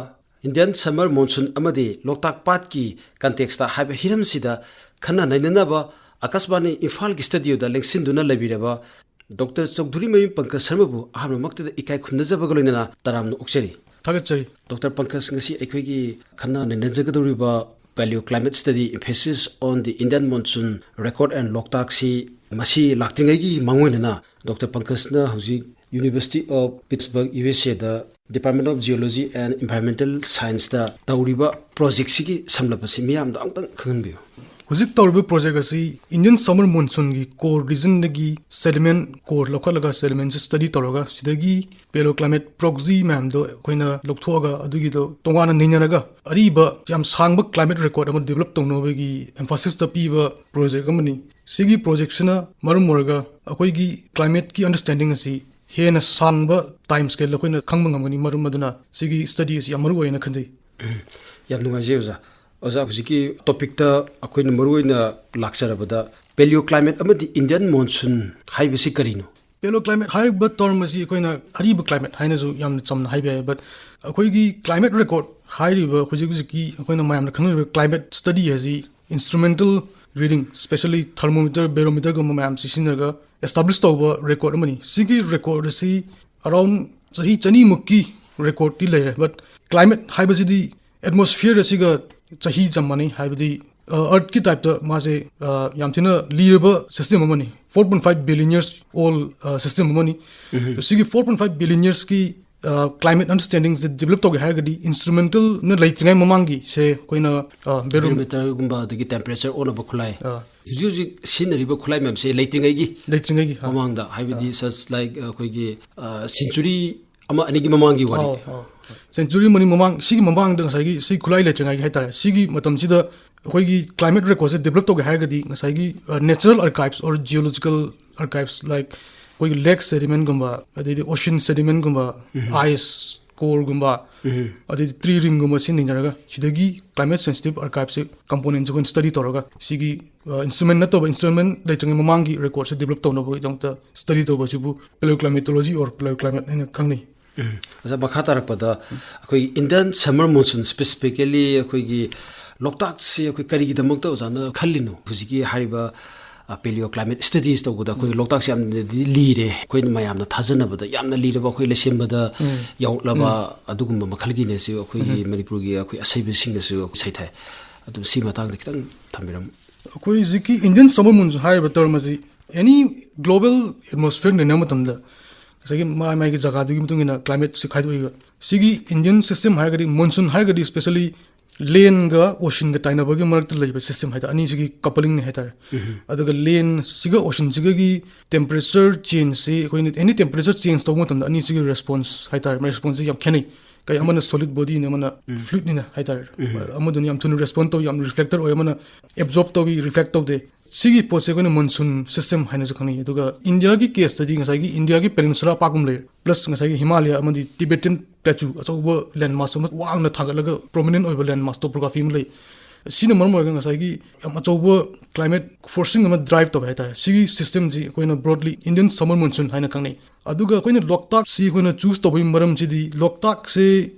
ꯏꯟꯗꯤꯌꯟ ꯁꯝꯃꯔ ꯃꯣꯟꯁꯨꯟ ꯑꯃꯗꯤ ꯂꯣꯛꯇꯥꯛ ꯄꯥꯠꯀꯤ ꯀꯟꯇꯦꯛꯁꯇ ꯍꯥꯏꯕ ꯍꯤꯔꯝꯁꯤꯗ ꯈꯟꯅ ꯅꯩꯅꯅꯕ ꯑꯀꯥꯁꯕꯥꯅꯤ ꯏꯝꯐꯥꯜꯒꯤ ꯁ꯭ꯇꯨꯗꯤꯑꯣꯗ ꯂꯦꯡꯁꯤꯟꯗꯨꯅ ꯂꯩꯕꯤꯔꯕ ꯗꯣꯛꯇꯔ ꯆꯧꯙꯨꯔꯤꯃꯌꯨꯝ ꯄꯪꯀꯖ ꯁꯔꯃꯕꯨ ꯑꯍꯥꯟꯕꯃꯛꯇꯗ ꯏꯀꯥꯏ ꯈꯨꯝꯅꯖꯕꯒ ꯂꯣꯏꯅꯅ ꯇꯔꯥꯝꯅ ꯑꯣꯛꯆꯔꯤ꯫ ꯊꯥꯒꯠꯆꯔꯤ꯫ ꯗꯣꯛꯇꯔ ꯄꯪꯀꯖ, ꯉꯁꯤ ꯑꯩꯈꯣꯏꯒꯤ ꯈꯟꯅ ꯅꯩꯅꯖꯒꯗꯧꯔꯤꯕ Paleoclimate Study, Emphasis on the Indian Monsoon Record and ꯂꯣꯛꯇꯥꯛꯁꯤ ꯃꯁꯤ ꯂꯥꯛꯇ꯭ꯔꯤꯉꯩꯒꯤ ꯃꯥꯡꯑꯣꯏꯅꯅ ꯗꯣꯛꯇꯔ ꯄꯪꯀꯖꯅ ꯍꯧꯖꯤꯛ University of Pittsburgh, U S Aꯗ Department of Geology and Environmental Scienceꯇ ꯇꯧꯔꯤꯕ ꯄ꯭ꯔꯣꯖꯦꯛꯁꯤꯒꯤ ꯁꯝꯂꯞ ꯑꯁꯤ ꯃꯤꯌꯥꯝꯗ ꯑꯃꯨꯛꯇꯪ ꯈꯪꯍꯟꯕꯤꯌꯨ꯫ ꯍꯧꯖꯤꯛ ꯇꯧꯔꯤꯕ ꯄ꯭ꯔꯣꯖꯦꯛ ꯑꯁꯤ Indian summer monsoonꯒꯤ core regionꯗꯒꯤ sediment core ꯂꯧꯈꯠꯂꯒ, sedimentꯁꯦ study ꯇꯧꯔꯒ, ꯁꯤꯗꯒꯤ paleoclimate proxy ꯃꯌꯥꯝꯗꯣ ꯑꯩꯈꯣꯏꯅ ꯂꯧꯊꯣꯛꯑꯒ, ꯑꯗꯨꯒꯤꯗꯣ ꯇꯣꯉꯥꯟꯅ ꯅꯩꯅꯔꯒ, ꯑꯔꯤꯕ ꯌꯥꯝ ꯁꯥꯡꯕ climate record ꯑꯃ develop ꯇꯧꯅꯕꯒꯤ emphasis ꯄꯤꯕ ꯄ꯭ꯔꯣꯖꯦꯛ ꯑꯃꯅꯤ꯫ ꯁꯤꯒꯤ ꯄ꯭ꯔꯣꯖꯦꯛꯁꯤꯅ ꯃꯔꯝ ꯑꯣꯏꯔꯒ ꯑꯩꯈꯣꯏꯒꯤ climateꯀꯤ understanding ꯑꯁꯤ ꯍꯦꯟꯅ ꯁꯥꯡꯕ time scale ꯑꯩꯈꯣꯏꯅ ꯈꯪꯕ ꯉꯝꯒꯅꯤ꯫ ꯃꯔꯝ ꯑꯗꯨꯅ ꯁꯤꯒꯤ study ꯑꯁꯤ ꯌꯥꯝ ꯃꯔꯨ ꯑꯣꯏꯅ ꯈꯟꯖꯩ꯫ ꯎꯝ, ꯌꯥꯝ ꯅꯨꯡꯉꯥꯏꯖꯩ ꯑꯣꯖꯥ꯫ ꯑꯣꯖꯥ, ꯍꯧꯖꯤꯛꯀꯤ topicꯇ ꯑꯩꯈꯣꯏꯅ ꯃꯔꯨꯑꯣꯏꯅ ꯂꯥꯛꯆꯔꯕꯗ, paleoclimate ꯑꯃꯗꯤ Indian monsoon ꯍꯥꯏꯕꯁꯤ ꯀꯔꯤꯅꯣ? Paleoclimate ꯍꯥꯏꯔꯤꯕ term ꯑꯁꯤ ꯑꯩꯈꯣꯏꯅ ꯑꯔꯤꯕ climate ꯍꯥꯏꯅꯁꯨ ꯌꯥꯝꯅ ꯆꯝꯅ ꯍꯥꯏꯕ ꯌꯥꯏ, but ꯑꯩꯈꯣꯏꯒꯤ climate record ꯍꯥꯏꯔꯤꯕ ꯍꯧꯖꯤꯛ ꯍꯧꯖꯤꯛꯀꯤ ꯑꯩꯈꯣꯏꯅ ꯃꯌꯥꯝꯅ ꯈꯪꯅꯔꯤꯕ climate study ꯑꯁꯤ instrumental reading, specially thermometer, barometerꯒꯨꯝꯕ ꯃꯌꯥꯝ ꯁꯤꯖꯤꯟꯅꯔꯒ establish ꯇꯧꯕ record ꯑꯃꯅꯤ꯫ ꯁꯤꯒꯤ record ꯑꯁꯤ around ꯆꯍꯤ ꯆꯅꯤꯃꯨꯛꯀꯤ recordꯇꯤ ꯂꯩꯔꯦ, but climate ꯍꯥꯏꯕꯁꯤꯗꯤ atmosphere ꯑꯁꯤꯒ ꯆꯍꯤ ꯆꯞ ꯃꯥꯟꯅꯩ, ꯍꯥꯏꯕꯗꯤ, ꯑ, Earthꯀꯤ typeꯇ ꯃꯥꯁꯦ, ꯑ, ꯌꯥꯝ ꯊꯤꯅ ꯂꯤꯔꯕ system ꯑꯃꯅꯤ꯫ Four point five billion years old, ꯑ, system ꯑꯃꯅꯤ꯫ ꯎꯝ꯫ ꯁꯤꯒꯤ four point five billion yearsꯀꯤ, ꯑ, climate understandingꯁꯦ develop ꯇꯧꯒꯦ ꯍꯥꯏꯔꯒꯗꯤ instrumentalꯅ ꯂꯩꯇ꯭ꯔꯤꯉꯩ ꯃꯃꯥꯡꯒꯤ ꯁꯦ ꯑꯩꯈꯣꯏꯅ, ꯑ, barom- barometerꯒꯨꯝꯕ, ꯑꯗꯒꯤ temperature ꯑꯣꯟꯅꯕ ꯈꯨꯠꯂꯥꯏ, ꯑ, ꯍꯧꯖꯤꯛ ꯍꯧꯖꯤꯛ ꯁꯤꯖꯤꯟꯅꯔꯤꯕ ꯈꯨꯠꯂꯥꯏ ꯃꯌꯥꯝꯁꯦ ꯂꯩꯇ꯭ꯔꯤꯉꯩꯒꯤ ꯂꯩꯇ꯭ꯔꯤꯉꯩꯒꯤ, ꯑ, ꯃꯃꯥꯡꯗ, ꯍꯥꯏꯕꯗꯤ, ꯑ, such like, ꯑꯩꯈꯣꯏꯒꯤ, ꯑ, century ꯑꯃ ꯑꯅꯤꯒꯤ ꯃꯃꯥꯡꯒꯤ ꯋꯥꯔꯤ꯫ ꯑꯧ, ꯑꯧ꯫ Century ꯑꯃꯅꯤ ꯃꯃꯥꯡ, ꯁꯤꯒꯤ ꯃꯃꯥꯡꯗ ꯉꯁꯥꯏꯒꯤ ꯁꯤ ꯈꯨꯠꯂꯥꯏ ꯂꯩꯇ꯭ꯔꯤꯉꯩꯒꯤ ꯍꯥꯏꯇꯥꯔꯦ, ꯁꯤꯒꯤ ꯃꯇꯝꯁꯤꯗ ꯑꯩꯈꯣꯏꯒꯤ climate recordꯁꯦ develop ꯇꯧꯒꯦ ꯍꯥꯏꯔꯒꯗꯤ ꯉꯁꯥꯏꯒꯤ, ꯑ, natural archives or geological archives, like ꯑꯩꯈꯣꯏꯒꯤ lake sedimentꯒꯨꯝꯕ, ꯑꯗꯩꯗꯤ ocean sedimentꯒꯨꯝꯕ, ꯎꯝ꯫ Ice coreꯒꯨꯝꯕ, ꯎꯝ꯫ ꯑꯗꯩꯗꯤ tree ringꯒꯨꯝꯕ ꯁꯤꯖꯤꯟꯅꯔꯒ, ꯁꯤꯗꯒꯤ climate sensitive archiveꯁꯦ componentꯁꯦ ꯑꯩꯈꯣꯏꯅ study ꯇꯧꯔꯒ, ꯁꯤꯒꯤ, ꯑ, instrument ꯅꯠꯇꯕ, instrument ꯂꯩꯇ꯭ꯔꯤꯉꯩ ꯃꯃꯥꯡꯒꯤ recordꯁꯦ develop ꯇꯧꯅꯕꯒꯤꯗꯃꯛꯇ study ꯇꯧꯕ ꯑꯁꯤꯕꯨ paleoclimatology or paleoclimate ꯍꯥꯏꯅ ꯈꯪꯅꯩ꯫ ꯎꯝ꯫ ꯑꯣꯖꯥ, ꯃꯈꯥ ꯇꯥꯔꯛꯄꯗ ꯑꯩꯈꯣꯏꯒꯤ Indian summer monsoon, specifically ꯑꯩꯈꯣꯏꯒꯤ, ꯂꯣꯛꯇꯥꯛꯁꯦ ꯑꯩꯈꯣꯏ ꯀꯔꯤꯒꯤꯗꯃꯛꯇ ꯑꯣꯖꯥꯅ ꯈꯜꯂꯤꯅꯣ? ꯍꯧꯖꯤꯛꯀꯤ ꯍꯥꯏꯔꯤꯕ ꯄꯦꯂꯤꯑꯣ ꯀ꯭ꯂꯥꯏꯃꯦꯠ ꯁ꯭ꯇꯗꯤꯁ ꯇꯧꯕꯗ ꯑꯩꯈꯣꯏ ꯂꯣꯛꯇꯥꯛꯁꯦ ꯌꯥꯝꯅꯗꯤ ꯂꯤꯔꯦ, ꯑꯩꯈꯣꯏꯅ ꯃꯌꯥꯝꯅ ꯊꯥꯖꯅꯕꯗ ꯌꯥꯝꯅ ꯂꯤꯔꯕ, ꯑꯩꯈꯣꯏ ꯂꯩꯁꯦꯝꯕꯗ ꯌꯥꯎꯔꯛꯂꯕ ꯑꯗꯨꯒꯨꯝꯕ ꯃꯈꯜꯒꯤꯅꯦ ꯁꯤ ꯑꯩꯈꯣꯏꯒꯤ ꯃꯅꯤꯄꯨꯔꯒꯤ ꯑꯩꯈꯣꯏ ꯑꯁꯩꯕꯁꯤꯡꯅꯁꯨ ꯁꯩꯊꯥꯏ꯫ ꯑꯗꯨ ꯁꯤ ꯃꯇꯥꯡꯗ ꯈꯤꯇꯪ ꯊꯝꯕꯤꯔꯝꯃꯨ꯫ ꯑꯩꯈꯣꯏ ꯍꯧꯖꯤꯛꯀꯤ ꯏꯟꯗꯤꯌꯟ ꯁꯃꯔ ꯃꯨꯟꯁꯨꯟ ꯍꯥꯏꯔꯤꯕ ꯇꯔꯝ ꯑꯁꯤ ꯑꯦꯅꯤ ꯒ꯭ꯂꯣꯕꯦꯜ ꯑꯦꯠꯃꯣꯁꯐꯤꯌꯔ ꯅꯩꯅꯕ ꯃꯇꯝꯗ ꯉꯁꯥꯏꯒꯤ ꯃꯥꯏ ꯃꯥꯏꯒꯤ ꯖꯒꯥꯗꯨꯒꯤ ꯃꯇꯨꯡ ꯏꯟꯅ ꯀ꯭ꯂꯥꯏꯃꯦꯠꯁꯤ ꯈꯥꯏꯗꯣꯛꯏꯕ꯫ ꯁꯤꯒꯤ ꯏꯟꯗꯤꯌꯟ ꯁꯤꯁꯇꯦꯝ ꯍꯥꯏꯔꯒꯗꯤ, ꯃꯣꯟꯁꯨꯟ ꯍꯥꯏꯔꯒꯗꯤ ꯁ꯭ꯄꯦꯁꯦꯜꯂꯤ ꯂꯦꯟꯒ ꯑꯣꯁꯤꯟꯒ ꯇꯥꯏꯅꯕꯒꯤ ꯃꯔꯛꯇ ꯂꯩꯕ ꯁꯤꯁꯇꯦꯝ ꯍꯥꯏꯇꯥꯔꯦ, ꯑꯅꯤꯁꯤꯒꯤ ꯀꯄꯂꯤꯡꯅꯤ ꯍꯥꯏꯇꯥꯔꯦ꯫ ꯑꯗꯨꯒ ꯂꯦꯟꯁꯤꯒ ꯑꯣꯁꯤꯟꯁꯤꯒꯒꯤ ꯇꯦꯝꯄꯔꯦꯆꯔ ꯆꯦꯟꯖꯁꯤ, ꯑꯩꯈꯣꯏꯅ ꯑꯦꯅꯤ ꯇꯦꯝꯄꯔꯦꯆꯔ ꯆꯦꯟꯖ ꯇꯧꯕ ꯃꯇꯝꯗ ꯑꯅꯤꯁꯤꯒꯤ ꯔꯦꯁꯄꯣꯟꯁ ꯍꯥꯏꯇꯥꯔꯦ, ꯔꯦꯁꯄꯣꯟꯁꯁꯤ ꯌꯥꯝ ꯈꯦꯠꯅꯩ꯫ ꯀꯩ ꯑꯃꯅ ꯁꯣꯂꯤꯠ ꯕꯣꯗꯤꯅꯤ, ꯑꯃꯅ ꯐ꯭ꯂꯨꯏꯗꯅꯤꯅ ꯍꯥꯏꯇꯥꯔꯦ꯫ ꯑꯃꯗꯨꯅ ꯌꯥꯝ ꯊꯨꯅ ꯔꯦꯁꯄꯣꯟ ꯇꯧꯏ, ꯌꯥꯝ ꯔꯤꯐ꯭ꯂꯦꯛꯇꯔ ꯑꯣꯏ, ꯑꯃꯅ ꯑꯦꯕꯖꯣꯔꯕ ꯇꯧꯏ, ꯔꯤꯐ꯭ꯂꯦꯛ ꯇꯧꯗꯦ꯫ ꯁꯤꯒꯤ ꯄꯣꯠꯁꯦ ꯑꯩꯈꯣꯏꯅ ꯃꯣꯟꯁꯨꯟ ꯁꯤꯁꯇꯦꯝ ꯍꯥꯏꯅꯁꯨ ꯈꯪꯅꯩ꯫ ꯑꯗꯨꯒ ꯏꯟꯗꯤꯌꯥꯒꯤ ꯀꯦꯁꯇꯗꯤ ꯉꯁꯥꯏꯒꯤ ꯏꯟꯗꯤꯌꯥꯒꯤ ꯄꯦꯅꯤꯟꯁꯨꯂꯥ ꯑꯄꯥꯛꯄ ꯑꯃ ꯂꯩꯔꯦ, ꯄ꯭ꯂꯁ ꯉꯁꯥꯏꯒꯤ ꯍꯤꯃꯥꯂꯌꯥ ꯑꯃꯗꯤ ꯇꯤꯕꯦꯇꯤꯌꯟ ꯄ꯭ꯂꯦꯆꯨ, ꯑꯆꯧꯕ ꯂꯦꯟ ꯃꯥꯁ ꯑꯃ, ꯋꯥꯡꯅ ꯊꯥꯡꯒꯠꯂꯒ ꯄ꯭ꯔꯣꯃꯤꯅꯦꯟ ꯑꯣꯏꯕ ꯂꯦꯟ ꯃꯥꯁ ꯇꯣꯄꯣꯒ꯭ꯔꯥꯐꯤ ꯑꯃ ꯂꯩ꯫ ꯁꯤꯅ ꯃꯔꯝ ꯑꯣꯏꯔꯒ ꯉꯁꯥꯏꯒꯤ ꯌꯥꯝ ꯑꯆꯧꯕ ꯀ꯭ꯂꯥꯏꯃꯦꯠ ꯐꯣꯔꯁꯤꯡ ꯑꯃ ꯗ꯭ꯔꯥꯏꯚ ꯇꯧꯋꯦ ꯍꯥꯏꯇꯥꯔꯦ꯫ ꯁꯤꯒꯤ ꯁꯤꯁꯇꯦꯝꯁꯤ ꯑꯩꯈꯣꯏꯅ ꯕ꯭ꯔꯣꯗꯂꯤ ꯏꯟꯗꯤꯌꯟ ꯁꯃꯔ ꯃꯣꯟꯁꯨꯟ ꯍꯥꯏꯅ ꯈꯪꯅꯩ꯫ ꯑꯗꯨꯒ ꯑꯩꯈꯣꯏꯅ ꯂꯣꯛꯇꯥꯛꯁꯤ ꯑꯩꯈꯣꯏꯅ ꯆꯨꯁ ꯇꯧꯕꯒꯤ ꯃꯔꯝꯁꯤꯗꯤ, ꯂꯣꯛꯇꯥꯛꯁꯤ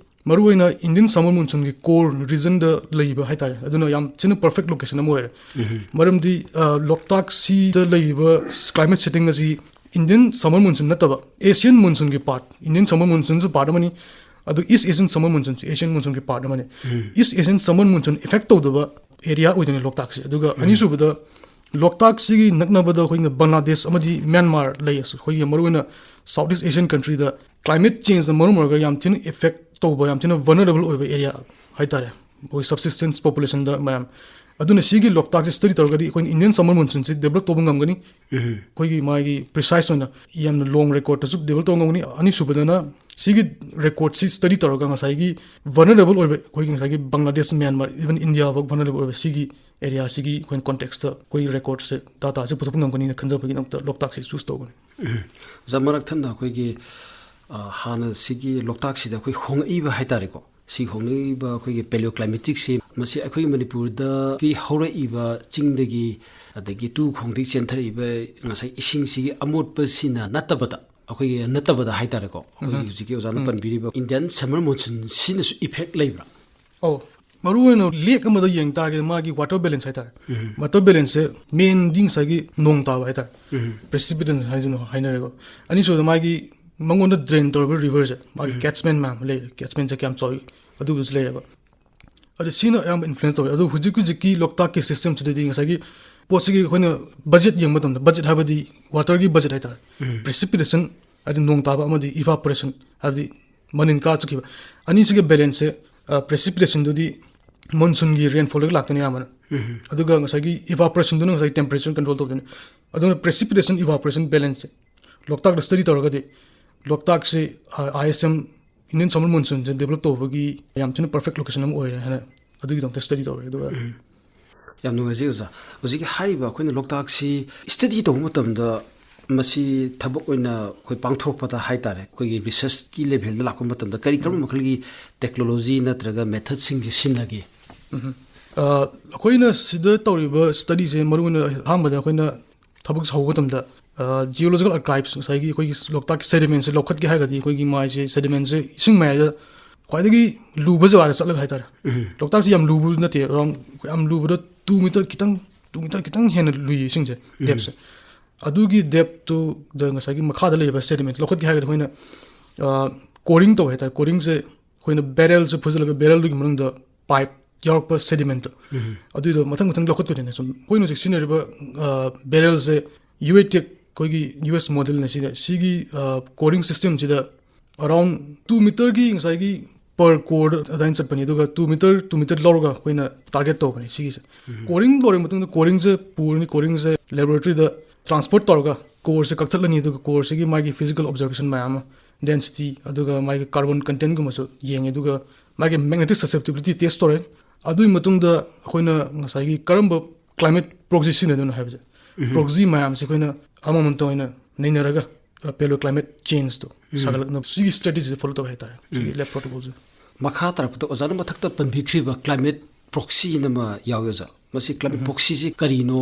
ꯃꯔꯨꯑꯣꯏꯅ ꯏꯟꯗꯤꯌꯟ ꯁꯃꯔ ꯃꯣꯟꯁꯨꯟꯒꯤ ꯀꯣꯔ ꯔꯤꯖꯟꯗ ꯂꯩꯕ ꯍꯥꯏꯇꯥꯔꯦ, ꯑꯗꯨꯅ ꯌꯥꯝ ꯊꯤꯅ ꯄꯔꯐꯦꯛ ꯂꯣꯀꯦꯁꯟ ꯑꯃ ꯑꯣꯏꯔꯦ꯫ ꯃꯔꯝꯗꯤ, ꯑ, ꯂꯣꯛꯇꯥꯛꯁꯤꯗ ꯂꯩꯔꯤꯕ ꯀ꯭ꯂꯥꯏꯃꯦꯠ ꯁꯦꯇꯤꯡ ꯑꯁꯤ ꯏꯟꯗꯤꯌꯟ ꯁꯃꯔ ꯃꯣꯟꯁꯨꯟ ꯅꯠꯇꯕ, ꯑꯦꯁꯤꯌꯟ ꯃꯣꯟꯁꯨꯟꯒꯤ ꯄꯥꯔꯠ, ꯏꯟꯗꯤꯌꯟ ꯁꯃꯔ ꯃꯣꯟꯁꯨꯟꯁꯨ ꯄꯥꯔꯠ ꯑꯃꯅꯤ, ꯑꯗꯨ ꯏꯁ ꯑꯦꯁꯤꯌꯟ ꯁꯃꯔ ꯃꯣꯟꯁꯨꯟꯁꯨ ꯑꯦꯁꯤꯌꯟ ꯃꯣꯟꯁꯨꯟꯒꯤ ꯄꯥꯔꯠ ꯑꯃꯅꯤ꯫ ꯏꯁ ꯑꯦꯁꯤꯌꯟ ꯁꯃꯔ ꯃꯣꯟꯁꯨꯟ ꯏꯐꯦꯛ ꯇꯧꯗꯕ ꯑꯦꯔꯤꯌꯥ ꯑꯣꯏꯗꯣꯏꯅꯤ ꯂꯣꯛꯇꯥꯛꯁꯦ꯫ ꯑꯗꯨꯒ ꯑꯅꯤꯁꯨꯕꯗ, ꯂꯣꯛꯇꯥꯛꯁꯤꯒꯤ ꯅꯛꯅꯕꯗ ꯑꯩꯈꯣꯏꯅ ꯕꯪꯒ꯭ꯂꯥꯗꯦꯁ ꯑꯃꯗꯤ ꯃ꯭ꯌꯥꯟꯃꯥꯔ ꯂꯩ꯫ ꯑꯩꯈꯣꯏꯒꯤ ꯃꯔꯨꯑꯣꯏꯅ ꯁꯥꯎꯠ ꯏꯁ ꯑꯦꯁꯤꯌꯟ ꯀꯟꯇ꯭ꯔꯤꯗ ꯀ꯭ꯂꯥꯏꯃꯦꯠ ꯆꯦꯟꯖꯅ ꯃꯔꯝ ꯑꯣꯏꯔꯒ ꯌꯥꯝ ꯊꯤꯅ ꯏꯐꯦꯛ ꯇꯧꯕ, ꯌꯥꯝ ꯊꯤꯅ ꯚꯜꯅꯔꯦꯕꯜ ꯑꯣꯏꯕ ꯑꯦꯔꯤꯌꯥ ꯍꯥꯏꯇꯥꯔꯦ, ꯑꯩꯈꯣꯏ ꯁꯕꯁꯤꯁꯇꯦꯟꯁ ꯄꯣꯄꯨꯂꯦꯁꯟꯗ ꯃꯌꯥꯝ꯫ ꯑꯗꯨꯅ ꯁꯤꯒꯤ ꯂꯣꯛꯇꯥꯛꯁꯤ ꯁ꯭ꯇꯗꯤ ꯇꯧꯔꯒꯗꯤ ꯑꯩꯈꯣꯏꯅ ꯏꯟꯗꯤꯌꯟ ꯁꯃꯔ ꯃꯣꯟꯁꯨꯟꯁꯤ ꯗꯦꯕꯂꯞ ꯇꯧꯕ ꯉꯝꯒꯅꯤ꯫ ꯑꯩꯈꯣꯏꯒꯤ ꯃꯥꯒꯤ ꯄ꯭ꯔꯤꯁꯥꯏꯁ ꯑꯣꯏꯅ ꯌꯥꯝꯅ ꯂꯣꯡ ꯔꯦꯀꯣꯔꯗꯇꯁꯨ ꯗꯦꯕꯂꯞ ꯇꯧꯕ ꯉꯝꯒꯅꯤ꯫ ꯑꯅꯤꯁꯨꯕꯗꯅ ꯁꯤꯒꯤ ꯔꯦꯀꯣꯔꯗꯁꯤ ꯁ꯭ꯇꯗꯤ ꯇꯧꯔꯒ ꯉꯁꯥꯏꯒꯤ ꯚꯜꯅꯔꯦꯕꯜ ꯑꯣꯏꯕ ꯑꯩꯈꯣꯏꯒꯤ ꯉꯁꯥꯏꯒꯤ ꯕꯪꯒ꯭ꯂꯥꯗꯦꯁ, ꯃ꯭ꯌꯥꯟꯃꯥꯔ, ꯏꯚꯟ ꯏꯟꯗꯤꯌꯥ ꯐꯥꯎ ꯚꯜꯅꯔꯦꯕꯜ ꯑꯣꯏꯕ ꯁꯤꯒꯤ ꯑꯦꯔꯤꯌꯥꯁꯤꯒꯤ ꯑꯩꯈꯣꯏꯅ ꯀꯣꯟꯇꯦꯛꯁꯇ ꯑꯩꯈꯣꯏꯒꯤ ꯔꯦꯀꯣꯔꯗꯁꯦ, ꯗꯥꯇꯥꯁꯦ ꯄꯨꯊꯣꯛꯄ ꯉꯝꯒꯅꯤꯅ ꯈꯟꯖꯕꯒꯤꯗꯃꯛꯇ ꯂꯣꯛꯇꯥꯛꯁꯦ ꯆꯨꯁ ꯇꯧꯕꯅꯤ꯫ ꯑꯣꯖꯥ, ꯃꯔꯛ ꯊꯠꯅ ꯑꯩꯈꯣꯏꯒꯤ, ꯑ, ꯍꯥꯟꯅ ꯁꯤꯒꯤ ꯂꯣꯛꯇꯥꯛꯁꯤꯗ ꯑꯩꯈꯣꯏ ꯍꯣꯡꯉꯛꯏꯕ ꯍꯥꯏꯇꯥꯔꯦꯀꯣ, ꯁꯤ ꯍꯣꯡꯂꯛꯏꯕ ꯑꯩꯈꯣꯏꯒꯤ ꯄꯦꯂꯤꯑꯣ ꯀ꯭ꯂꯥꯏꯃꯦꯇꯤꯛꯁꯤ, ꯃꯁꯤ ꯑꯩꯈꯣꯏꯒꯤ ꯃꯅꯤꯄꯨꯔꯗꯒꯤ ꯍꯧꯔꯛꯏꯕ ꯆꯤꯡꯗꯒꯤ, ꯑꯗꯒꯤ ꯇꯨ ꯈꯣꯡꯗꯒꯤ ꯆꯦꯟꯊꯔꯛꯏꯕ ꯉꯁꯥꯏ ꯏꯁꯤꯡꯁꯤꯒꯤ ꯑꯃꯣꯠꯄꯁꯤꯅ ꯅꯠꯇꯕꯗ, ꯑꯩꯈꯣꯏꯒꯤ ꯅꯠꯇꯕꯗ ꯍꯥꯏꯇꯥꯔꯦꯀꯣ, ꯑꯩꯈꯣꯏꯒꯤ ꯍꯧꯖꯤꯛꯀꯤ ꯑꯣꯖꯥꯅ ꯄꯟꯕꯤꯔꯤꯕ ꯏꯟꯗꯤꯌꯟ ꯁꯝꯃꯔ ꯃꯣꯟꯁꯨꯟꯁꯤꯅꯁꯨ ꯏꯐꯦꯛ ꯂꯩꯕ꯭ꯔꯥ? ꯑꯧ, ꯃꯔꯨꯑꯣꯏꯅ ꯂꯦꯛ ꯑꯃꯗ ꯌꯦꯡ ꯇꯥꯔꯒꯗꯤ ꯃꯥꯒꯤ ꯋꯥꯇꯔ ꯕꯦꯂꯦꯟꯁ ꯍꯥꯏꯇꯥꯔꯦ꯫ ꯋꯥꯇꯔ ꯕꯦꯂꯦꯟꯁꯁꯦ ꯃꯦꯟꯗꯤ ꯉꯁꯥꯏꯒꯤ ꯅꯣꯡ ꯇꯥꯕ ꯍꯥꯏꯇꯥꯔꯦ꯫ ꯄ꯭ꯔꯦꯁꯤꯄꯤꯇꯦꯁꯟ ꯍꯥꯏꯗꯨꯅ ꯍꯥꯏꯅꯔꯦꯀꯣ꯫ ꯑꯅꯤꯁꯨꯕꯗ ꯃꯥꯒꯤ ꯃꯉꯣꯟꯗ ꯗ꯭ꯔꯦꯟ ꯇꯧꯔꯤꯕ ꯔꯤꯚꯔꯁꯦ, ꯃꯥꯒꯤ ꯀꯦꯠꯁꯃꯦꯟ ꯃꯌꯥꯝ ꯑꯃ ꯂꯩꯔꯦ, ꯀꯦꯠꯁꯃꯦꯟꯁꯦ ꯀꯌꯥꯝ ꯆꯥꯎꯏ ꯑꯗꯨꯒꯤꯁꯨ ꯂꯩꯔꯦꯕ꯫ ꯑꯗꯣ ꯁꯤꯅ ꯑꯌꯥꯝꯕ ꯏꯟꯐ꯭ꯂꯨꯌꯦꯟꯁ ꯇꯧꯋꯦ꯫ ꯑꯗꯣ ꯍꯧꯖꯤꯛ ꯍꯧꯖꯤꯛꯀꯤ ꯂꯣꯛꯇꯥꯛꯀꯤ ꯁꯤꯁꯇꯦꯝꯁꯤꯗꯗꯤ ꯉꯁꯥꯏꯒꯤ ꯄꯣꯠꯁꯤꯒꯤ ꯑꯩꯈꯣꯏꯅ ꯕꯖꯦꯠ ꯌꯦꯡꯕ ꯃꯇꯝꯗ, ꯕꯖꯦꯠ ꯍꯥꯏꯕꯗꯤ ꯋꯥꯇꯔꯒꯤ ꯕꯖꯦꯠ ꯍꯥꯏꯇꯥꯔꯦ, ꯄ꯭ꯔꯦꯁꯤꯄꯤꯇꯦꯁꯟ ꯍꯥꯏꯗꯤ ꯅꯣꯡ ꯇꯥꯕ ꯑꯃꯗꯤ ꯏꯚꯥꯄꯣꯔꯦꯁꯟ ꯍꯥꯏꯕꯗꯤ ꯃꯅꯤꯟ ꯀꯥꯔ ꯆꯠꯈꯤꯕ, ꯑꯅꯤꯁꯤꯒꯤ ꯕꯦꯂꯦꯟꯁꯁꯦ, ꯄ꯭ꯔꯦꯁꯤꯄꯤꯇꯦꯁꯟꯗꯨꯗꯤ ꯃꯣꯟꯁꯨꯟꯒꯤ ꯔꯦꯟꯐꯣꯜꯗꯒꯤ ꯂꯥꯛꯇꯣꯏꯅꯤ ꯑꯌꯥꯝꯕꯅ꯫ ꯑꯗꯨꯒ ꯉꯁꯥꯏꯒꯤ ꯏꯚꯥꯄꯣꯔꯦꯁꯟꯗꯨꯅ ꯉꯁꯥꯏ ꯇꯦꯝꯄꯔꯦꯆꯔ ꯀꯟꯇ꯭ꯔꯣꯜ ꯇꯧꯗꯣꯏꯅꯤ꯫ ꯑꯗꯨꯅ ꯄ꯭ꯔꯦꯁꯤꯄꯤꯇꯦꯁꯟ ꯏꯚꯥꯄꯣꯔꯦꯁꯟ ꯕꯦꯂꯦꯟꯁꯁꯦ ꯂꯣꯛꯇꯥꯛꯇ ꯁ꯭ꯇꯗꯤ ꯇꯧꯔꯒꯗꯤ ꯂꯣꯛꯇꯥꯛꯁꯦ, ꯑꯥꯏ ꯑꯦꯁ ꯑꯦꯝ, ꯏꯟꯗꯤꯌꯟ ꯁꯝꯃꯔ ꯃꯣꯟꯁꯨꯟꯁꯦ ꯗꯦꯕꯂꯞ ꯇꯧꯕꯒꯤ ꯌꯥꯝ ꯊꯤꯅ ꯄꯔꯐꯦꯛ ꯂꯣꯀꯦꯁꯟ ꯑꯃ ꯑꯣꯏꯔꯦ ꯍꯥꯏꯅ ꯑꯗꯨꯒꯤꯗꯃꯛꯇ ꯁ꯭ꯇꯗꯤ ꯇꯧꯔꯦ꯫ ꯑꯗꯨꯒ ꯌꯥꯝ ꯅꯨꯡꯉꯥꯏꯖꯩ ꯑꯣꯖꯥ꯫ ꯍꯧꯖꯤꯛꯀꯤ ꯍꯥꯏꯔꯤꯕ ꯑꯩꯈꯣꯏꯅ ꯂꯣꯛꯇꯥꯛꯁꯤ ꯁ꯭ꯇꯗꯤ ꯇꯧꯕ ꯃꯇꯝꯗ ꯃꯁꯤ ꯊꯕꯛ ꯑꯣꯏꯅ ꯑꯩꯈꯣꯏ ꯄꯥꯡꯊꯣꯔꯛꯄꯗ ꯍꯥꯏꯇꯥꯔꯦ, ꯑꯩꯈꯣꯏꯒꯤ ꯔꯤꯁꯔꯁꯀꯤ ꯂꯦꯚꯦꯜꯗ ꯂꯥꯛꯄ ꯃꯇꯝꯗ ꯀꯔꯤ ꯀꯔꯝꯕ ꯃꯈꯜꯒꯤ ꯇꯦꯛꯅꯣꯂꯣꯖꯤ ꯅꯠꯇ꯭ꯔꯒ ꯃꯦꯊꯠꯁꯤꯡꯁꯦ ꯁꯤꯖꯤꯟꯅꯒꯦ? ꯑ, ꯑꯩꯈꯣꯏꯅ ꯁꯤꯗ ꯇꯧꯔꯤꯕ ꯁ꯭ꯇꯗꯤꯁꯦ ꯃꯔꯨꯑꯣꯏꯅ ꯑꯍꯥꯟꯕꯗ ꯑꯩꯈꯣꯏꯅ ꯊꯕꯛ ꯍꯧꯕ ꯃꯇꯝꯗ, ꯑ, ꯖꯤꯑꯣꯂꯣꯖꯤꯀꯦꯜ ꯑꯥꯔꯀꯥꯏꯚꯁ, ꯉꯁꯥꯏꯒꯤ ꯑꯩꯈꯣꯏꯒꯤ ꯂꯣꯛꯇꯥꯛꯀꯤ ꯁꯦꯗꯤꯃꯦꯟꯁꯦ ꯂꯧꯈꯠꯀꯦ ꯍꯥꯏꯔꯒꯗꯤ ꯑꯩꯈꯣꯏꯒꯤ ꯃꯥꯏꯁꯦ, ꯁꯦꯗꯤꯃꯦꯟꯁꯦ ꯏꯁꯤꯡ ꯃꯌꯥꯏꯗ ꯈ꯭ꯋꯥꯏꯗꯒꯤ ꯂꯨꯕ ꯖꯒꯥꯗ ꯆꯠꯂꯒ ꯍꯥꯏꯇꯥꯔꯦ꯫ ꯂꯣꯛꯇꯥꯛꯁꯤ ꯌꯥꯝ ꯂꯨꯕ ꯅꯠꯇꯦ, ꯑꯦꯔꯥꯎꯟ ꯌꯥꯝ ꯂꯨꯕꯗ ꯇꯨ ꯃꯤꯇꯔ ꯈꯤꯇꯪ, ꯇꯨ ꯃꯤꯇꯔ ꯈꯤꯇꯪ ꯍꯦꯟꯅ ꯂꯨꯏ ꯏꯁꯤꯡꯁꯦ, ꯗꯦꯞꯁꯦ꯫ ꯑꯗꯨꯒꯤ ꯗꯦꯞꯇꯨꯗ ꯉꯁꯥꯏꯒꯤ ꯃꯈꯥꯗ ꯂꯩꯕ ꯁꯦꯗꯤꯃꯦꯟ ꯂꯧꯈꯠꯀꯦ ꯍꯥꯏꯔꯒꯗꯤ ꯑꯩꯈꯣꯏꯅ, ꯑ, ꯀꯣꯔꯤꯡ ꯇꯧꯋꯦ ꯍꯥꯏꯇꯥꯔꯦ꯫ ꯀꯣꯔꯤꯡꯁꯦ ꯑꯩꯈꯣꯏꯅ ꯕꯦꯔꯦꯜꯁꯦ ꯐꯨꯖꯤꯜꯂꯒ ꯕꯦꯔꯦꯜꯗꯨꯒꯤ ꯃꯅꯨꯡꯗ ꯄꯥꯏꯞ ꯌꯥꯎꯔꯛꯄ ꯁꯦꯗꯤꯃꯦꯟꯇꯣ, ꯑꯗꯨꯏꯗꯣ ꯃꯊꯪ ꯃꯊꯪ ꯂꯧꯈꯠꯀꯗꯣꯏꯅꯦ꯫ ꯁꯨꯝ ꯑꯩꯈꯣꯏꯅ ꯍꯧꯖꯤꯛ ꯁꯤꯖꯤꯟꯅꯔꯤꯕ, ꯑ, ꯕꯦꯔꯦꯜꯁꯦ ꯌꯨ ꯑꯦ ꯇꯦꯛ, ꯑꯩꯈꯣꯏꯒꯤ ꯌꯨ ꯑꯦꯁ ꯃꯣꯗꯦꯜꯅ ꯁꯤꯗ, ꯁꯤꯒꯤ, ꯑ, ꯀꯣꯔꯤꯡ ꯁꯤꯁꯇꯦꯝꯁꯤꯗ ꯑꯔꯥꯎꯟ ꯇꯨ ꯃꯤꯇꯔꯒꯤ ꯉꯁꯥꯏꯒꯤ ꯄꯔ ꯀꯣꯔꯗ ꯑꯗꯨꯃꯥꯏꯅ ꯆꯠꯄꯅꯤ, ꯑꯗꯨꯒ ꯇꯨ ꯃꯤꯇꯔ, ꯇꯨ ꯃꯤꯇꯔ ꯂꯧꯔꯒ ꯑꯩꯈꯣꯏꯅ ꯇꯥꯔꯒꯦꯠ ꯇꯧꯕꯅꯤ ꯁꯤꯒꯤꯁꯦ꯫ ꯀꯣꯔꯤꯡ ꯂꯣꯏꯔ ꯃꯇꯨꯡꯗ ꯀꯣꯔꯤꯡꯁꯦ ꯄꯨꯔꯅꯤ, ꯀꯣꯔꯤꯡꯁꯦ ꯂꯦꯕꯣꯔꯦꯇꯔꯤꯗ ꯇ꯭ꯔꯥꯟꯁꯄꯣꯔꯠ ꯇꯧꯔꯒ ꯀꯣꯔꯁꯦ ꯀꯛꯊꯠꯂꯅꯤ, ꯑꯗꯨꯒ ꯀꯣꯔꯁꯤꯒꯤ ꯃꯥꯒꯤ ꯐꯤꯖꯤꯀꯦꯜ ꯑꯣꯕꯖꯔꯕꯦꯁꯟ ꯃꯌꯥꯝ ꯑꯃ, ꯗꯦꯟꯁꯤꯇꯤ, ꯑꯗꯨꯒ ꯃꯥꯒꯤ ꯀꯥꯔꯕꯣꯟ ꯀꯟꯇꯦꯟꯒꯨꯝꯕꯁꯨ ꯌꯦꯡꯉꯦ, ꯑꯗꯨꯒ ꯃꯥꯒꯤ ꯃꯦꯒꯅꯦꯇꯤꯛ ꯁꯁꯦꯞꯇꯤꯕꯤꯂꯤꯇꯤ ꯇꯦꯁ ꯇꯧꯔꯦ꯫ ꯑꯗꯨꯒꯤ ꯃꯇꯨꯡꯗ ꯑꯩꯈꯣꯏꯅ ꯉꯁꯥꯏꯒꯤ ꯀꯔꯝꯕ ꯀ꯭ꯂꯥꯏꯃꯦꯠ ꯄ꯭ꯔꯣꯛꯁꯤ ꯁꯤꯖꯤꯟꯅꯗꯣꯏꯅꯣ ꯍꯥꯏꯕꯁꯦ, ꯄ꯭ꯔꯣꯛꯁꯤ ꯃꯌꯥꯝꯁꯦ ꯑꯩꯈꯣꯏꯅ ꯑꯃꯃꯝꯇ ꯑꯣꯏꯅ ꯅꯩꯅꯔꯒ, ꯑ, ꯄꯦꯂꯣ ꯀ꯭ꯂꯥꯏꯃꯦꯠ ꯆꯦꯟꯖꯇꯣ, ꯁꯥꯒꯠꯂꯛꯅꯕ ꯁꯤꯒꯤ ꯁ꯭ꯇ꯭ꯔꯦꯇꯦꯖꯤꯁꯦ ꯐꯣꯂꯣ ꯇꯧꯋꯦ ꯍꯥꯏꯇꯥꯔꯦ, ꯁꯤꯒꯤ ꯂꯦꯞ ꯄ꯭ꯔꯣꯇꯣꯀꯣꯜꯁꯦ꯫ ꯃꯈꯥ ꯇꯥꯔꯛꯄꯗ ꯑꯣꯖꯥꯅ ꯃꯊꯛꯇ ꯄꯟꯕꯤꯈ꯭ꯔꯤꯕ ꯀ꯭ꯂꯥꯏꯃꯦꯠ ꯄ꯭ꯔꯣꯛꯁꯤꯅ ꯑꯃ ꯌꯥꯎꯋꯦ ꯑꯣꯖꯥ꯫ ꯃꯁꯤ ꯀ꯭ꯂꯥꯏꯃꯦꯠ ꯄ꯭ꯔꯣꯛꯁꯤꯁꯤ ꯀꯔꯤꯅꯣ?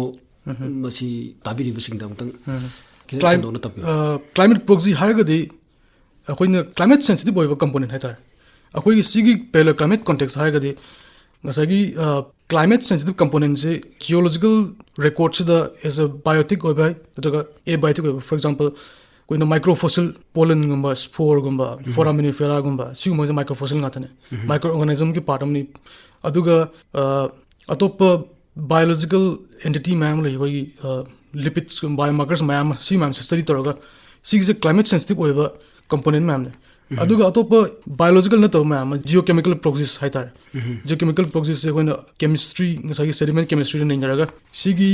ꯃꯁꯤ ꯇꯥꯕꯤꯔꯤꯕꯁꯤꯡꯗ ꯑꯃꯨꯛꯇꯪ ꯈꯤꯇꯪ ꯀ꯭ꯂꯥꯏꯝ-, ꯁꯟꯗꯣꯛꯅ ꯇꯥꯛꯄꯤꯌꯨ꯫ ꯑ, ꯀ꯭ꯂꯥꯏꯃꯦꯠ ꯄ꯭ꯔꯣꯛꯁꯤ ꯍꯥꯏꯔꯒꯗꯤ ꯑꯩꯈꯣꯏꯅ ꯀ꯭ꯂꯥꯏꯃꯦꯠ ꯁꯦꯟꯁꯤꯇꯤꯚ ꯑꯣꯏꯕ ꯀꯝꯄꯣꯅꯦꯟ ꯍꯥꯏꯇꯥꯔꯦ꯫ ꯑꯩꯈꯣꯏꯒꯤ ꯁꯤꯒꯤ ꯄꯦꯂꯣ ꯀ꯭ꯂꯥꯏꯃꯦꯠ ꯀꯣꯟꯇꯦꯛꯁ ꯍꯥꯏꯔꯒꯗꯤ ꯉꯁꯥꯏꯒꯤ ꯀ꯭ꯂꯥꯏꯃꯦꯠ ꯁꯦꯟꯁꯤꯇꯤꯞ ꯀꯝꯄꯣꯅꯦꯟꯁꯦ ꯖꯤꯑꯣꯂꯣꯖꯤꯀꯦꯜ ꯔꯦꯀꯣꯔꯠꯁꯤꯗ ꯑꯦꯁ ꯑ ꯕꯥꯏꯑꯣꯇꯤꯛ ꯑꯣꯏꯕ ꯌꯥꯏ, ꯅꯠꯇ꯭ꯔꯒ ꯑꯦꯕꯥꯏꯑꯣꯇꯤꯛ ꯑꯣꯏꯕ꯫ ꯐꯣꯔ ꯑꯦꯛꯖꯥꯝꯄꯜ, ꯑꯩꯈꯣꯏꯅ ꯃꯥꯏꯀ꯭ꯔꯣ ꯐꯣꯁꯤꯜ, ꯄꯣꯂꯟꯒꯨꯝꯕ, ꯁ꯭ꯄꯣꯔꯒꯨꯝꯕ, ꯐꯣꯔꯥꯃꯤꯅꯤꯐꯦꯔꯥꯒꯨꯝꯕ, ꯁꯤꯒꯨꯝꯕꯁꯦ ꯃꯥꯏꯀ꯭ꯔꯣ ꯐꯣꯁꯤꯜ ꯉꯥꯛꯇꯅꯦ, ꯃꯥꯏꯀ꯭ꯔꯣ ꯑꯣꯔꯒꯥꯅꯤꯖꯝꯒꯤ ꯄꯥꯔꯠ ꯑꯃꯅꯤ꯫ ꯑꯗꯨꯒ ꯑ, ꯑꯇꯣꯞꯄ ꯕꯥꯏꯑꯣꯂꯣꯖꯤꯀꯦꯜ ꯑꯦꯟꯇꯤꯇꯤ ꯃꯌꯥꯝ ꯑꯃ ꯂꯩ, ꯑꯩꯈꯣꯏꯒꯤ ꯂꯤꯄꯤꯠꯁꯀꯨꯝꯕ, ꯕꯥꯏꯑꯣꯃꯥꯔꯀꯔꯁ ꯃꯌꯥꯝ ꯑꯃ, ꯁꯤ ꯃꯌꯥꯝꯁꯦ ꯁ꯭ꯇꯗꯤ ꯇꯧꯔꯒ ꯁꯤꯒꯤꯁꯦ ꯀ꯭ꯂꯥꯏꯃꯦꯠ ꯁꯦꯟꯁꯤꯇꯤꯞ ꯑꯣꯏꯕ ꯀꯝꯄꯣꯅꯦꯟ ꯃꯌꯥꯝꯅꯦ꯫ ꯑꯗꯨꯒ ꯑꯇꯣꯞꯄ ꯕꯥꯏꯑꯣꯂꯣꯖꯤꯀꯦꯜ ꯅꯠꯇꯕ ꯃꯌꯥꯝ ꯑꯃ, ꯖꯤꯑꯣꯀꯦꯃꯤꯀꯦꯜ ꯄ꯭ꯔꯣꯁꯦꯁ ꯍꯥꯏꯇꯥꯔꯦ꯫ ꯖꯤꯑꯣꯀꯦꯃꯤꯀꯦꯜ ꯄ꯭ꯔꯣꯁꯦꯁꯁꯦ ꯑꯩꯈꯣꯏꯅ ꯀꯦꯃꯤꯁꯇ꯭ꯔꯤ, ꯉꯁꯥꯏꯒꯤ ꯁꯦꯗꯤꯃꯦꯟ ꯀꯦꯃꯤꯁꯇ꯭ꯔꯤꯗ ꯅꯩꯅꯔꯒ ꯁꯤꯒꯤ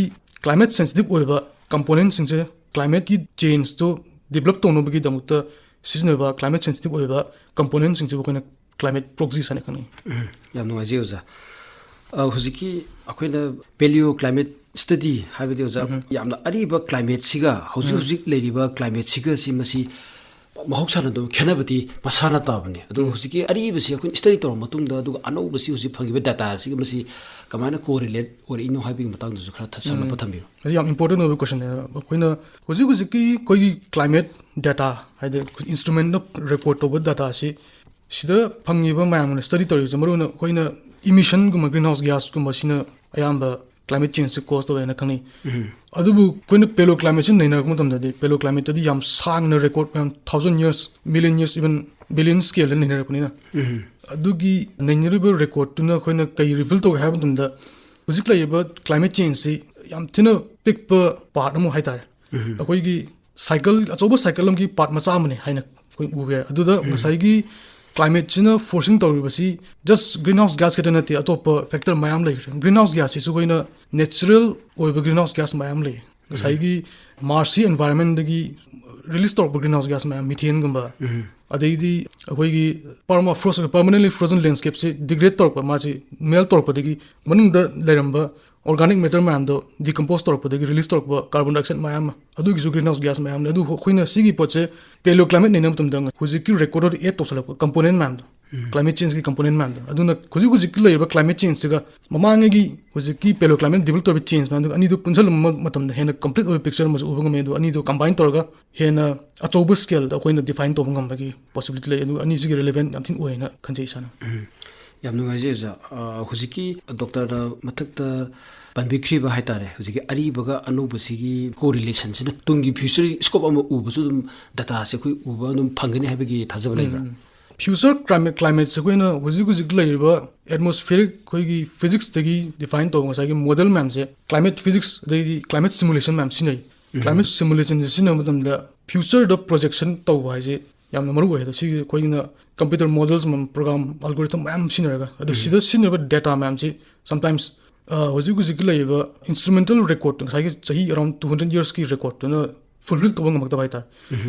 ꯀ꯭ꯂꯥꯏꯃꯦꯠ ꯁꯦꯟꯁꯤꯇꯤꯞ ꯑꯣꯏꯕ ꯀꯝꯄꯣꯅꯦꯟꯁꯤꯡꯁꯦ ꯀ꯭ꯂꯥꯏꯃꯦꯠꯀꯤ ꯆꯦꯟꯖꯇꯣ ꯗꯤꯕꯂꯞ ꯇꯧꯅꯕꯒꯤꯗꯃꯛꯇ ꯁꯤꯖꯤꯟꯅꯕ ꯀ꯭ꯂꯥꯏꯃꯦꯠ ꯁꯦꯟꯁꯤꯇꯤꯞ ꯑꯣꯏꯕ ꯀꯝꯄꯣꯅꯦꯟꯁꯤꯡꯁꯤꯕꯨ ꯑꯩꯈꯣꯏꯅ ꯀ꯭ꯂꯥꯏꯃꯦꯠ ꯄ꯭ꯔꯣꯛꯁꯤꯁ ꯍꯥꯏꯅ ꯈꯪꯅꯩ꯫ ꯎꯝ, ꯌꯥꯝ ꯅꯨꯡꯉꯥꯏꯖꯩ ꯑꯣꯖꯥ꯫ ꯑ, ꯍꯧꯖꯤꯛꯀꯤ ꯑꯩꯈꯣꯏꯅ ꯄꯦꯂꯤꯑꯣ ꯀ꯭ꯂꯥꯏꯃꯦꯠ ꯁ꯭ꯇꯗꯤ ꯍꯥꯏꯕꯗꯤ ꯑꯣꯖꯥ, ꯌꯥꯝꯅ ꯑꯔꯤꯕ ꯀ꯭ꯂꯥꯏꯃꯦꯠꯁꯤꯒ ꯍꯧꯖꯤꯛ ꯍꯧꯖꯤꯛ ꯂꯩꯔꯤꯕ ꯀ꯭ꯂꯥꯏꯃꯦꯠꯁꯤꯒ ꯁꯤ ꯃꯁꯤ ꯃꯍꯧꯁꯥꯅ ꯑꯗꯨꯝ ꯈꯦꯠꯅꯕꯗꯤ ꯃꯁꯥꯅ ꯇꯥꯕꯅꯤ꯫ ꯑꯗꯣ ꯍꯧꯖꯤꯛꯀꯤ ꯑꯔꯤꯕꯁꯤ ꯑꯩꯈꯣꯏꯅ ꯁ꯭ꯇꯗꯤ ꯇꯧꯔ ꯃꯇꯨꯡꯗ, ꯑꯗꯨꯒ ꯑꯅꯧꯕꯁꯤ ꯍꯧꯖꯤꯛ ꯐꯪꯉꯤꯕ ꯗꯥꯇꯥꯁꯤꯒ ꯃꯁꯤ ꯀꯃꯥꯏꯅ ꯀꯣꯔꯤꯂꯦꯠ ꯑꯣꯏꯔꯛꯏꯅꯣ ꯍꯥꯏꯕꯒꯤ ꯃꯇꯥꯡꯗꯁꯨ ꯈꯔ ꯁꯝꯂꯞꯄ ꯊꯝꯕꯤꯌꯨ꯫ ꯃꯁꯤ ꯌꯥꯝ ꯏꯝꯄꯣꯔꯇꯦꯟ ꯑꯣꯏꯕ ꯀꯣꯏꯁꯟꯅꯦ꯫ ꯑꯩꯈꯣꯏꯅ ꯍꯧꯖꯤꯛ ꯍꯧꯖꯤꯛꯀꯤ ꯑꯩꯈꯣꯏꯒꯤ ꯀ꯭ꯂꯥꯏꯃꯦꯠ ꯗꯦꯇꯥ, ꯍꯥꯏꯗꯤ ꯏꯟꯁꯇ꯭ꯔꯨꯃꯦꯟꯗ ꯔꯦꯀꯣꯔꯠ ꯇꯧꯕ ꯗꯦꯇꯥꯁꯤ, ꯁꯤꯗ ꯐꯪꯉꯤꯕ ꯃꯌꯥꯝ ꯑꯃꯅ ꯁ꯭ꯇꯗꯤ ꯇꯧꯔꯤꯕꯁꯦ, ꯃꯔꯨꯑꯣꯏꯅ ꯑꯩꯈꯣꯏꯅ ꯏꯃꯤꯁꯟꯒꯨꯝꯕ, ꯒ꯭ꯔꯤꯟ ꯍꯥꯎꯁ ꯒ꯭ꯌꯥꯁꯀꯨꯝꯕꯁꯤꯅ ꯑꯌꯥꯝꯕ ꯀ꯭ꯂꯥꯏꯃꯦꯠ ꯆꯦꯟꯖꯁꯦ ꯀꯣꯁ ꯇꯧꯋꯦꯅ ꯈꯪꯅꯩ꯫ ꯑꯗꯨꯕꯨ ꯑꯩꯈꯣꯏꯅ ꯄꯦꯂꯣ ꯀ꯭ꯂꯥꯏꯃꯦꯠꯁꯤ ꯅꯩꯅꯔꯛꯄ ꯃꯇꯝꯗꯗꯤ, ꯄꯦꯂꯣ ꯀ꯭ꯂꯥꯏꯃꯦꯠꯇꯗꯤ ꯌꯥꯝ ꯁꯥꯡꯅ ꯔꯦꯀꯣꯔꯠ ꯃꯌꯥꯝ, thousand years, million years, even billion ꯁ꯭ꯀꯦꯜꯗ ꯅꯩꯅꯔꯛꯄꯅꯤꯅ, ꯑꯗꯨꯒꯤ ꯅꯩꯅꯔꯤꯕ ꯔꯦꯀꯣꯔꯠꯇꯨꯅ ꯑꯩꯈꯣꯏꯅ ꯀꯩ ꯔꯤꯚꯤꯜ ꯇꯧꯒꯦ ꯍꯥꯏꯕ ꯃꯇꯝꯗ, ꯍꯧꯖꯤꯛ ꯂꯩꯔꯤꯕ ꯀ꯭ꯂꯥꯏꯃꯦꯠ ꯆꯦꯟꯖꯁꯤ ꯌꯥꯝ ꯊꯤꯅ ꯄꯤꯛꯄ ꯄꯥꯔꯠ ꯑꯃ ꯍꯥꯏꯇꯥꯔꯦ꯫ ꯑꯩꯈꯣꯏꯒꯤ ꯁꯥꯏꯀꯜ, ꯑꯆꯧꯕ ꯁꯥꯏꯀꯜ ꯑꯃꯒꯤ ꯄꯥꯔꯠ ꯃꯆꯥ ꯑꯃꯅꯤ ꯍꯥꯏꯅ ꯑꯩꯈꯣꯏ ꯎꯕ ꯌꯥꯏ꯫ ꯑꯗꯨꯗ ꯉꯁꯥꯏꯒꯤ ꯀ꯭ꯂꯥꯏꯃꯦꯠꯁꯤꯅ ꯐꯣꯔꯁꯤꯡ ꯇꯧꯔꯤꯕꯁꯤ ꯖꯁ ꯒ꯭ꯔꯤꯟ ꯍꯥꯎꯁ ꯒ꯭ꯌꯥꯁ ꯈꯛꯇ ꯅꯠꯇꯦ, ꯑꯇꯣꯞꯄ ꯐꯦꯛꯇꯔ ꯃꯌꯥꯝ ꯂꯩꯈ꯭ꯔꯦ꯫ ꯒ꯭ꯔꯤꯟ ꯍꯥꯎꯁ ꯒ꯭ꯌꯥꯁꯁꯤꯁꯨ ꯑꯩꯈꯣꯏꯅ ꯅꯦꯆꯔꯦꯜ ꯑꯣꯏꯕ ꯒ꯭ꯔꯤꯟ ꯍꯥꯎꯁ ꯒ꯭ꯌꯥꯁ ꯃꯌꯥꯝ ꯂꯩ꯫ ꯉꯁꯥꯏꯒꯤ ꯃꯥꯔꯁꯀꯤ ꯑꯦꯟꯚꯥꯏꯔꯟꯃꯦꯟꯗꯒꯤ ꯔꯤꯂꯤꯁ ꯇꯧꯔꯛꯄ ꯒ꯭ꯔꯤꯟ ꯍꯥꯎꯁ ꯒ꯭ꯌꯥꯁ ꯃꯌꯥꯝ, ꯃꯤꯊꯦꯟꯒꯨꯝꯕ, ꯑꯗꯩꯗꯤ ꯑꯩꯈꯣꯏꯒꯤ ꯄꯔꯃꯥ ꯐ꯭ꯔꯣꯁ, ꯄꯔꯃꯅꯦꯟꯂꯤ ꯐ꯭ꯔꯣꯖꯟ ꯂꯦꯟꯁꯀꯦꯞꯁꯤ ꯗꯤꯒ꯭ꯔꯦꯗ ꯇꯧꯔꯛꯄ, ꯃꯥꯁꯤ ꯃꯦꯜ ꯇꯧꯔꯛꯄꯗꯒꯤ ꯃꯅꯨꯡꯗ ꯂꯩꯔꯝꯕ ꯑꯣꯔꯒꯥꯅꯤꯛ ꯃꯦꯇꯔ ꯃꯌꯥꯝꯗꯣ ꯗꯤꯀꯝꯄꯣꯁ ꯇꯧꯔꯛꯄꯗꯒꯤ ꯔꯤꯂꯤꯁ ꯇꯧꯔꯛꯄ ꯀꯥꯔꯕꯣꯟ ꯗꯥꯏꯑꯣꯛꯁꯥꯏꯗ ꯃꯌꯥꯝ ꯑꯃ, ꯑꯗꯨꯒꯤꯁꯨ ꯒ꯭ꯔꯤꯟ ꯍꯥꯎꯁ ꯒ꯭ꯌꯥꯁ ꯃꯌꯥꯝꯅꯤ꯫ ꯑꯗꯨ ꯑꯩꯈꯣꯏꯅ ꯁꯤꯒꯤ ꯄꯣꯠꯁꯦ ꯄꯦꯂꯤꯑꯣ ꯀ꯭ꯂꯥꯏꯃꯦꯠ ꯅꯩꯅꯕ ꯃꯇꯝꯗ ꯍꯧꯖꯤꯛꯀꯤ ꯔꯦꯀꯣꯔꯗꯇ ꯑꯦꯗ ꯇꯧꯁꯜꯂꯛꯄ ꯀꯝꯄꯣꯅꯦꯟ ꯃꯌꯥꯝꯗꯣ, ꯀ꯭ꯂꯥꯏꯃꯦꯠ ꯆꯦꯟꯖꯀꯤ ꯀꯝꯄꯣꯅꯦꯟ ꯃꯌꯥꯝꯗꯣ, ꯑꯗꯨꯅ ꯍꯧꯖꯤꯛ ꯍꯧꯖꯤꯛꯀꯤ ꯂꯩꯔꯤꯕ ꯀ꯭ꯂꯥꯏꯃꯦꯠ ꯆꯦꯟꯖꯁꯤꯒ ꯃꯃꯥꯡꯉꯩꯒꯤ ꯍꯧꯖꯤꯛꯀꯤ ꯄꯦꯂꯤꯑꯣ ꯀ꯭ꯂꯥꯏꯃꯦꯠ ꯗꯤꯕꯂꯞ ꯇꯧꯔꯤꯕ ꯆꯦꯟꯖ ꯃꯌꯥꯝꯗꯨꯒ ꯑꯅꯤꯗꯨ ꯄꯨꯟꯁꯤꯜꯂꯕ ꯃꯇꯝꯗ ꯍꯦꯟꯅ ꯀꯝꯄ꯭ꯂꯤꯠ ꯑꯣꯏꯕ ꯄꯤꯛꯆꯔ ꯑꯃꯁꯨ ꯎꯕ ꯉꯝꯃꯤ꯫ ꯑꯗꯨ ꯑꯅꯤꯗꯨ ꯀꯝꯕꯥꯏꯟ ꯇꯧꯔꯒ ꯍꯦꯟꯅ ꯑꯆꯧꯕ ꯁ꯭ꯀꯦꯜꯗ ꯑꯩꯈꯣꯏꯅ ꯗꯤꯐꯥꯏꯟ ꯇꯧꯕ ꯉꯝꯕꯒꯤ ꯄꯣꯁꯤꯕꯤꯂꯤꯇꯤ ꯂꯩ꯫ ꯑꯗꯨꯒ ꯑꯅꯤꯁꯤꯒꯤ ꯔꯤꯂꯦꯚꯦꯟ ꯌꯥꯝ ꯊꯤꯅ ꯑꯣꯏ ꯍꯥꯏꯅ ꯈꯟꯖꯩ ꯏꯁꯥꯅ꯫ ꯌꯥꯝ ꯅꯨꯡꯉꯥꯏꯖꯩ ꯑꯣꯖꯥ꯫ ꯑ, ꯍꯧꯖꯤꯛꯀꯤ ꯗꯣꯛꯇꯔꯅ ꯃꯊꯛꯇ ꯄꯟꯕꯤꯈ꯭ꯔꯤꯕ ꯍꯥꯏꯇꯥꯔꯦ, ꯍꯧꯖꯤꯛꯀꯤ ꯑꯔꯤꯕꯒ ꯑꯅꯧꯕꯁꯤꯒꯤ ꯀꯣ ꯔꯤꯂꯦꯁꯟꯁꯤꯅ ꯇꯨꯡꯒꯤ ꯐ꯭ꯌꯨꯆꯔ ꯁ꯭ꯀꯣꯞ ꯑꯃ ꯎꯕꯁꯨ ꯑꯗꯨꯝ ꯗꯇꯥꯁꯦ ꯑꯩꯈꯣꯏ ꯎꯕ ꯑꯗꯨꯝ ꯐꯪꯒꯅꯤ ꯍꯥꯏꯕꯒꯤ ꯊꯥꯖꯕ ꯂꯩꯕ꯭ꯔꯥ? ꯐ꯭ꯌꯨꯆꯔ ꯀ꯭ꯂꯥꯏꯃꯦꯠ ꯀ꯭ꯂꯥꯏꯃꯦꯠꯁꯦ ꯑꯩꯈꯣꯏꯅ ꯍꯧꯖꯤꯛ ꯍꯧꯖꯤꯛ ꯂꯩꯔꯤꯕ ꯑꯦꯠꯃꯣꯁꯐꯤꯌꯔꯤꯛ ꯑꯩꯈꯣꯏꯒꯤ ꯐꯤꯖꯤꯛꯁꯇꯒꯤ ꯗꯤꯐꯥꯏꯟ ꯇꯧꯕ ꯉꯁꯥꯏꯒꯤ ꯃꯣꯗꯦꯜ ꯃꯌꯥꯝꯁꯦ, ꯀ꯭ꯂꯥꯏꯃꯦꯠ ꯐꯤꯖꯤꯛꯁ ꯑꯗꯩꯗꯤ ꯀ꯭ꯂꯥꯏꯃꯦꯠ ꯁꯤꯃꯨꯂꯦꯁꯟ ꯃꯌꯥꯝ ꯁꯤꯖꯤꯟꯅꯩ꯫ ꯀ꯭ꯂꯥꯏꯃꯦꯠ ꯁꯤꯃꯨꯂꯦꯁꯟꯁꯦ ꯁꯤꯖꯤꯟꯅꯕ ꯃꯇꯝꯗ ꯐ꯭ꯌꯨꯆꯔꯗ ꯄ꯭ꯔꯣꯖꯦꯛꯁꯟ ꯇꯧꯕ ꯍꯥꯏꯁꯦ ꯌꯥꯝꯅ ꯃꯔꯨ ꯑꯣꯏ꯫ ꯑꯗꯣ ꯁꯤꯒꯤ ꯑꯩꯈꯣꯏꯅ ꯀꯝꯄ꯭ꯌꯨꯇꯔ ꯃꯣꯗꯦꯜꯁ, ꯄ꯭ꯔꯣꯒ꯭ꯔꯥꯝ ꯑꯜꯒꯣꯔꯤꯊꯝ ꯃꯌꯥꯝ ꯁꯤꯖꯤꯟꯅꯔꯒ, ꯑꯗꯣ ꯁꯤꯗ ꯁꯤꯖꯤꯟꯅꯔꯤꯕ ꯗꯦꯇꯥ ꯃꯌꯥꯝꯁꯤ ꯁꯝꯇꯥꯏꯝꯁ ꯍꯧꯖꯤꯛ ꯍꯧꯖꯤꯛꯀꯤ ꯂꯩꯔꯤꯕ ꯏꯟꯁꯇ꯭ꯔꯨꯃꯦꯟꯇꯦꯜ ꯔꯦꯀꯣꯔꯗ, ꯉꯁꯥꯏꯒꯤ ꯆꯍꯤ ꯑꯔꯥꯎꯟ ꯇꯨ ꯍꯟꯗ꯭ꯔꯦꯗ ꯌꯔꯁꯀꯤ ꯔꯦꯀꯣꯔꯗꯇꯨꯅ ꯐꯨꯜꯐꯤꯜ ꯇꯧꯕ ꯉꯝꯃꯛꯇꯕ ꯍꯥꯏꯇꯥꯔꯦ꯫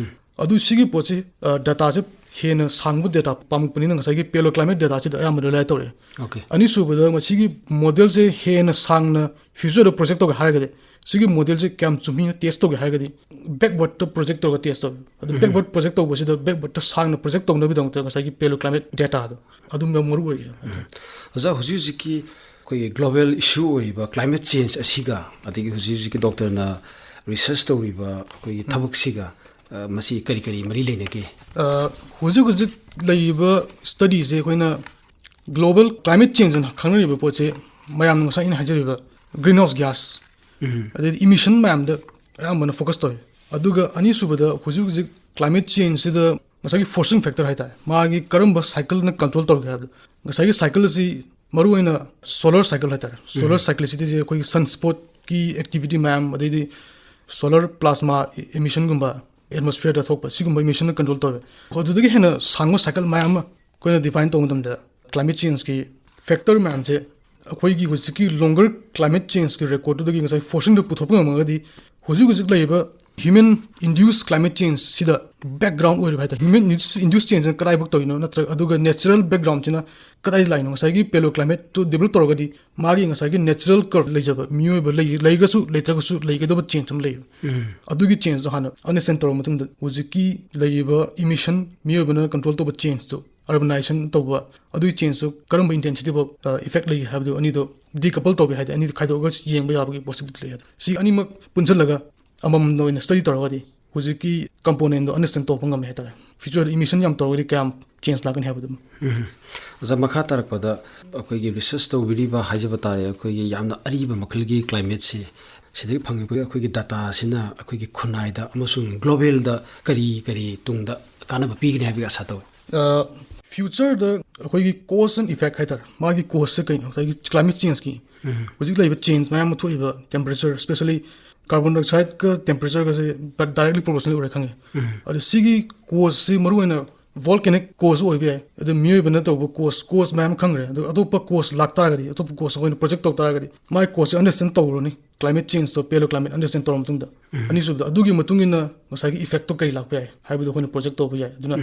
ꯑꯗꯨ ꯁꯤꯒꯤ ꯄꯣꯠꯁꯤ, ꯗꯦꯇꯥꯁꯦ ꯍꯦꯟꯅ ꯁꯥꯡꯕ ꯗꯦꯇꯥ ꯄꯥꯝꯃꯛꯄꯅꯤꯅ ꯉꯁꯥꯏꯒꯤ ꯄꯦꯂꯣ ꯀ꯭ꯂꯥꯏꯃꯦꯠ ꯗꯦꯇꯥꯁꯤꯗ ꯑꯌꯥꯝꯕ ꯔꯤꯂꯥꯏ ꯇꯧꯔꯛꯑꯦ꯫ ꯑꯣꯀꯦ꯫ ꯑꯅꯤꯁꯨꯕꯗ, ꯃꯁꯤꯒꯤ ꯃꯣꯗꯦꯜꯁꯦ ꯍꯦꯟꯅ ꯁꯥꯡꯅ ꯐ꯭ꯌꯨꯆꯔꯗ ꯄ꯭ꯔꯣꯖꯦꯛ ꯇꯧꯒꯦ ꯍꯥꯏꯔꯒꯗꯤ, ꯁꯤꯒꯤ ꯃꯣꯗꯦꯜꯁꯦ ꯀꯌꯥꯝ ꯆꯨꯝꯃꯤꯅ ꯇꯦꯁ ꯇꯧꯒꯦ ꯍꯥꯏꯔꯒꯗꯤ, ꯕꯦꯛꯋꯥꯔꯗꯇ ꯄ꯭ꯔꯣꯖꯦꯛ ꯇꯧꯔꯒ ꯇꯦꯁ ꯇꯧꯋꯤ꯫ ꯑꯗꯨ ꯕꯦꯛꯋꯥꯔꯗ ꯄ꯭ꯔꯣꯖꯦꯛ ꯇꯧꯕꯁꯤꯗ ꯕꯦꯛꯋꯥꯔꯗꯇ ꯁꯥꯡꯅ ꯄ꯭ꯔꯣꯖꯦꯛ ꯇꯧꯅꯕꯒꯤꯗꯃꯛꯇ ꯉꯁꯥꯏꯒꯤ ꯄꯦꯂꯣ ꯀ꯭ꯂꯥꯏꯃꯦꯠ ꯗꯦꯇꯥꯗꯣ ꯑꯗꯨꯝ ꯌꯥꯝ ꯃꯔꯨ ꯑꯣꯏꯌꯦ꯫ ꯑꯣꯖꯥ, ꯍꯧꯖꯤꯛ ꯍꯧꯖꯤꯛꯀꯤ ꯑꯩꯈꯣꯏꯒꯤ ꯒ꯭ꯂꯣꯕꯦꯜ ꯏꯁꯨ ꯑꯣꯏꯔꯤꯕ ꯀ꯭ꯂꯥꯏꯃꯦꯠ ꯆꯦꯟꯖ ꯑꯁꯤꯒ, ꯑꯗꯒꯤ ꯍꯧꯖꯤꯛ ꯍꯧꯖꯤꯛꯀꯤ ꯗꯣꯛꯇꯔꯅ ꯔꯤꯁꯔꯁ ꯇꯧꯔꯤꯕ ꯑꯩꯈꯣꯏꯒꯤ ꯊꯕꯛꯁꯤꯒ, ꯑ, ꯃꯁꯤ ꯀꯔꯤ ꯀꯔꯤ ꯃꯔꯤ ꯂꯩꯅꯒꯦ? ꯑ, ꯍꯧꯖꯤꯛ ꯍꯧꯖꯤꯛ ꯂꯩꯔꯤꯕ ꯁ꯭ꯇꯗꯤꯁꯦ ꯑꯩꯈꯣꯏꯅ ꯒ꯭ꯂꯣꯕꯦꯜ ꯀ꯭ꯂꯥꯏꯃꯦꯠ ꯆꯦꯟꯖ ꯑꯅ ꯈꯪꯅꯔꯤꯕ ꯄꯣꯠꯁꯦ, ꯃꯌꯥꯝꯅ ꯉꯁꯥꯏ ꯑꯩꯅ ꯍꯥꯏꯖꯔꯤꯕ ꯒ꯭ꯔꯤꯟ ꯍꯥꯎꯁ ꯒ꯭ꯌꯥꯁ, ꯑꯗꯩꯗꯤ ꯏꯃꯤꯁꯟ ꯃꯌꯥꯝꯗ ꯑꯌꯥꯝꯕꯅ ꯐꯣꯀꯁ ꯇꯧꯋꯤ꯫ ꯑꯗꯨꯒ ꯑꯅꯤꯁꯨꯕꯗ, ꯍꯧꯖꯤꯛ ꯍꯧꯖꯤꯛ ꯀ꯭ꯂꯥꯏꯃꯦꯠ ꯆꯦꯟꯖꯁꯤꯗ ꯉꯁꯥꯏꯒꯤ ꯐꯣꯔꯁꯤꯡ ꯐꯦꯛꯇꯔ ꯍꯥꯏꯇꯥꯔꯦ, ꯃꯥꯒꯤ ꯀꯔꯝꯕ ꯁꯥꯏꯀꯜꯅ ꯀꯟꯇ꯭ꯔꯣꯜ ꯇꯧꯔꯒꯦ ꯍꯥꯏꯕꯗꯣ, ꯉꯁꯥꯏꯒꯤ ꯁꯥꯏꯀꯜ ꯑꯁꯤ ꯃꯔꯨꯑꯣꯏꯅ ꯁꯣꯂꯔ ꯁꯥꯏꯀꯜ ꯍꯥꯏꯇꯥꯔꯦ꯫ ꯁꯣꯂꯔ ꯁꯥꯏꯀ꯭ꯂꯤꯁꯤꯇꯤꯁꯦ ꯑꯩꯈꯣꯏꯒꯤ ꯁꯟ ꯁ꯭ꯄꯣꯠꯀꯤ ꯑꯦꯛꯇꯤꯚꯤꯇꯤ ꯃꯌꯥꯝ, ꯑꯗꯩꯗꯤ ꯁꯣꯂꯔ ꯄ꯭ꯂꯥꯁꯃꯥ ꯏꯃꯤꯁꯟꯒꯨꯝꯕ, ꯑꯦꯠꯃꯣꯁꯐꯤꯌꯔꯗ ꯊꯣꯛꯄ ꯁꯤꯒꯨꯝꯕ ꯏꯃꯤꯁꯟꯅ ꯀꯟꯇ꯭ꯔꯣꯜ ꯇꯧꯋꯦ꯫ ꯑꯗꯨꯗꯒꯤ ꯍꯦꯟꯅ ꯁꯥꯡꯕ ꯁꯥꯏꯀꯜ ꯃꯌꯥꯝ ꯑꯃ ꯑꯩꯈꯣꯏꯅ ꯗꯤꯐꯥꯏꯟ ꯇꯧꯕ ꯃꯇꯝꯗ, ꯀ꯭ꯂꯥꯏꯃꯦꯠ ꯆꯦꯟꯖꯀꯤ ꯐꯦꯛꯇꯔ ꯃꯌꯥꯝꯁꯦ ꯑꯩꯈꯣꯏꯒꯤ ꯍꯧꯖꯤꯛꯀꯤ ꯂꯣꯡꯒꯔ ꯀ꯭ꯂꯥꯏꯃꯦꯠ ꯆꯦꯟꯖꯀꯤ ꯔꯦꯀꯣꯔꯗꯇꯨꯗꯒꯤ ꯉꯁꯥꯏ ꯐꯣꯔꯁꯤꯡꯗꯣ ꯄꯨꯊꯣꯛꯄ ꯉꯝꯃꯒꯗꯤ, ꯍꯧꯖꯤꯛ ꯍꯧꯖꯤꯛ ꯂꯩꯔꯤꯕ ꯍ꯭ꯌꯨꯃꯦꯟ ꯏꯟꯗ꯭ꯌꯨꯁ ꯀ꯭ꯂꯥꯏꯃꯦꯠ ꯆꯦꯟꯖꯁꯤꯗ ꯕꯦꯛꯒ꯭ꯔꯥꯎꯟ ꯑꯣꯏꯔꯤꯕ ꯍꯥꯏꯇꯥꯔꯦ, ꯍ꯭ꯌꯨꯃꯦꯟ ꯏꯟꯗ꯭ꯌꯨꯁ ꯆꯦꯟꯖꯅ ꯀꯗꯥꯏꯐꯥꯎ ꯇꯧꯔꯤꯅꯣ, ꯅꯠꯇ꯭ꯔꯒ ꯑꯗꯨꯒ ꯅꯦꯆꯔꯦꯜ ꯕꯦꯛꯒ꯭ꯔꯥꯎꯟꯁꯤꯅ ꯀꯗꯥꯏ ꯂꯥꯛꯏꯅꯣ, ꯉꯁꯥꯏꯒꯤ ꯄꯦꯂꯣ ꯀ꯭ꯂꯥꯏꯃꯦꯠꯇꯨ ꯗꯤꯕꯂꯞ ꯇꯧꯔꯒꯗꯤ ꯃꯥꯒꯤ ꯉꯁꯥꯏꯒꯤ ꯅꯦꯆꯔꯦꯜ ꯀꯔꯞ ꯂꯩꯖꯕ, ꯃꯤꯑꯣꯏꯕ ꯂꯩ-, ꯂꯩꯔꯒꯁꯨ ꯂꯩꯇ꯭ꯔꯒꯁꯨ ꯂꯩꯒꯗꯕ ꯆꯦꯟꯖ ꯑꯃ ꯂꯩꯌꯦꯕ꯫ ꯑꯗꯨꯒꯤ ꯆꯦꯟꯖꯇꯣ ꯍꯥꯟꯅ ꯑꯟꯗꯔꯁ꯭ꯇꯦꯟ ꯇꯧꯔꯕ ꯃꯇꯨꯡꯗ, ꯍꯧꯖꯤꯛꯀꯤ ꯂꯩꯔꯤꯕ ꯏꯃꯤꯁꯟ, ꯃꯤꯑꯣꯏꯕꯅ ꯀꯟꯇ꯭ꯔꯣꯜ ꯇꯧꯕ ꯆꯦꯟꯖꯇꯣ, ꯑꯔꯕꯅꯥꯏꯖꯦꯁꯟ ꯇꯧꯕ, ꯑꯗꯨꯒꯤ ꯆꯦꯟꯖꯇꯣ ꯀꯔꯝꯕ ꯏꯟꯇꯦꯟꯁꯤꯇꯤ ꯐꯥꯎ ꯏꯐꯦꯛ ꯂꯩꯒꯦ ꯍꯥꯏꯕꯗꯨ ꯑꯅꯤꯗꯣ ꯗꯤꯀꯄꯜ ꯇꯧꯕ ꯌꯥꯏ, ꯍꯥꯏꯗꯤ ꯑꯅꯤꯗꯣ ꯈꯥꯏꯗꯣꯛꯑꯒ ꯌꯦꯡꯕ ꯌꯥꯕꯒꯤ ꯄꯣꯁꯤꯕꯤꯂꯤꯇꯤ ꯂꯩ꯫ ꯑꯗꯣ ꯁꯤ ꯑꯅꯤꯃꯛ ꯄꯨꯟꯁꯤꯜꯂꯒ ꯑꯃꯃꯝꯗ ꯑꯣꯏꯅ ꯁ꯭ꯇꯗꯤ ꯇꯧꯔꯒꯗꯤ, ꯍꯧꯖꯤꯛꯀꯤ componentꯗꯣ understand ꯇꯧꯕ ꯉꯝꯃꯦ ꯍꯥꯏꯇꯥꯔꯦ꯫ Futureꯗ emission ꯌꯥꯝ ꯇꯧꯔꯒꯗꯤ ꯀꯌꯥꯝ change ꯂꯥꯛꯀꯅꯤ ꯍꯥꯏꯕꯗꯨ꯫ ꯑꯣꯖꯥ, ꯃꯈꯥ ꯇꯥꯔꯛꯄꯗ ꯑꯩꯈꯣꯏꯒꯤ research ꯇꯧꯕꯤꯔꯤꯕ ꯍꯥꯏꯖꯕ ꯇꯥꯔꯦ, ꯑꯩꯈꯣꯏꯒꯤ ꯌꯥꯝꯅ ꯑꯔꯤꯕ ꯃꯈꯜꯒꯤ climateꯁꯦ, ꯁꯤꯗꯒꯤ ꯐꯪꯉꯛꯄ ꯑꯩꯈꯣꯏꯒꯤ dataꯁꯤꯅ ꯑꯩꯈꯣꯏꯒꯤ ꯈꯨꯟꯅꯥꯏꯗ ꯑꯃꯁꯨꯡ globalꯗ ꯀꯔꯤ ꯀꯔꯤ ꯇꯨꯡꯗ ꯀꯥꯟꯅꯕ ꯄꯤꯒꯅꯤ ꯍꯥꯏꯕꯒꯤ ꯑꯥꯁꯥ ꯇꯧꯏ? Futureꯗ ꯑꯩꯈꯣꯏꯒꯤ cause and effect ꯍꯥꯏꯇꯥꯔꯦ, ꯃꯥꯒꯤ causeꯁꯦ ꯀꯩꯅꯣ? ꯉꯁꯥꯏꯒꯤ climate changeꯀꯤ ꯍꯧꯖꯤꯛ ꯂꯩꯕ change ꯃꯌꯥꯝ ꯑꯃ ꯊꯣꯛꯏꯕ, temperature, specially carbon dioxideꯀ temperatureꯒꯁꯦ directly proportional ꯑꯣꯏꯔꯦ ꯈꯪꯉꯦ꯫ ꯑꯗꯣ ꯁꯤꯒꯤ causeꯁꯤ ꯃꯔꯨꯑꯣꯏꯅ volcanic cause ꯑꯣꯏꯕ ꯌꯥꯏ, ꯑꯗꯣ ꯃꯤꯑꯣꯏꯕꯅ ꯇꯧꯕ cause, cause ꯃꯌꯥꯝ ꯈꯪꯈ꯭ꯔꯦ꯫ ꯑꯗꯣ ꯑꯇꯣꯞꯄ cause ꯂꯥꯛꯇꯥꯔꯒꯗꯤ, ꯑꯇꯣꯞꯄ cause ꯑꯩꯈꯣꯏꯅ project ꯇꯧꯇꯥꯔꯒꯗꯤ, ꯃꯥꯒꯤ causeꯁꯦ understand ꯇꯧꯔꯅꯤ, climate changeꯇꯣ, paleoclimate understand ꯇꯧꯔ ꯃꯇꯨꯡꯗ꯫ ꯑꯅꯤꯁꯨꯕꯗ, ꯑꯗꯨꯒꯤ ꯃꯇꯨꯡ ꯏꯟꯅ ꯉꯁꯥꯏꯒꯤ effectꯇꯣ ꯀꯩ ꯂꯥꯛꯄ ꯌꯥꯏ ꯍꯥꯏꯕꯗꯣ ꯑꯩꯈꯣꯏꯅ project ꯇꯧꯕ ꯌꯥꯏ꯫ ꯑꯗꯨꯅ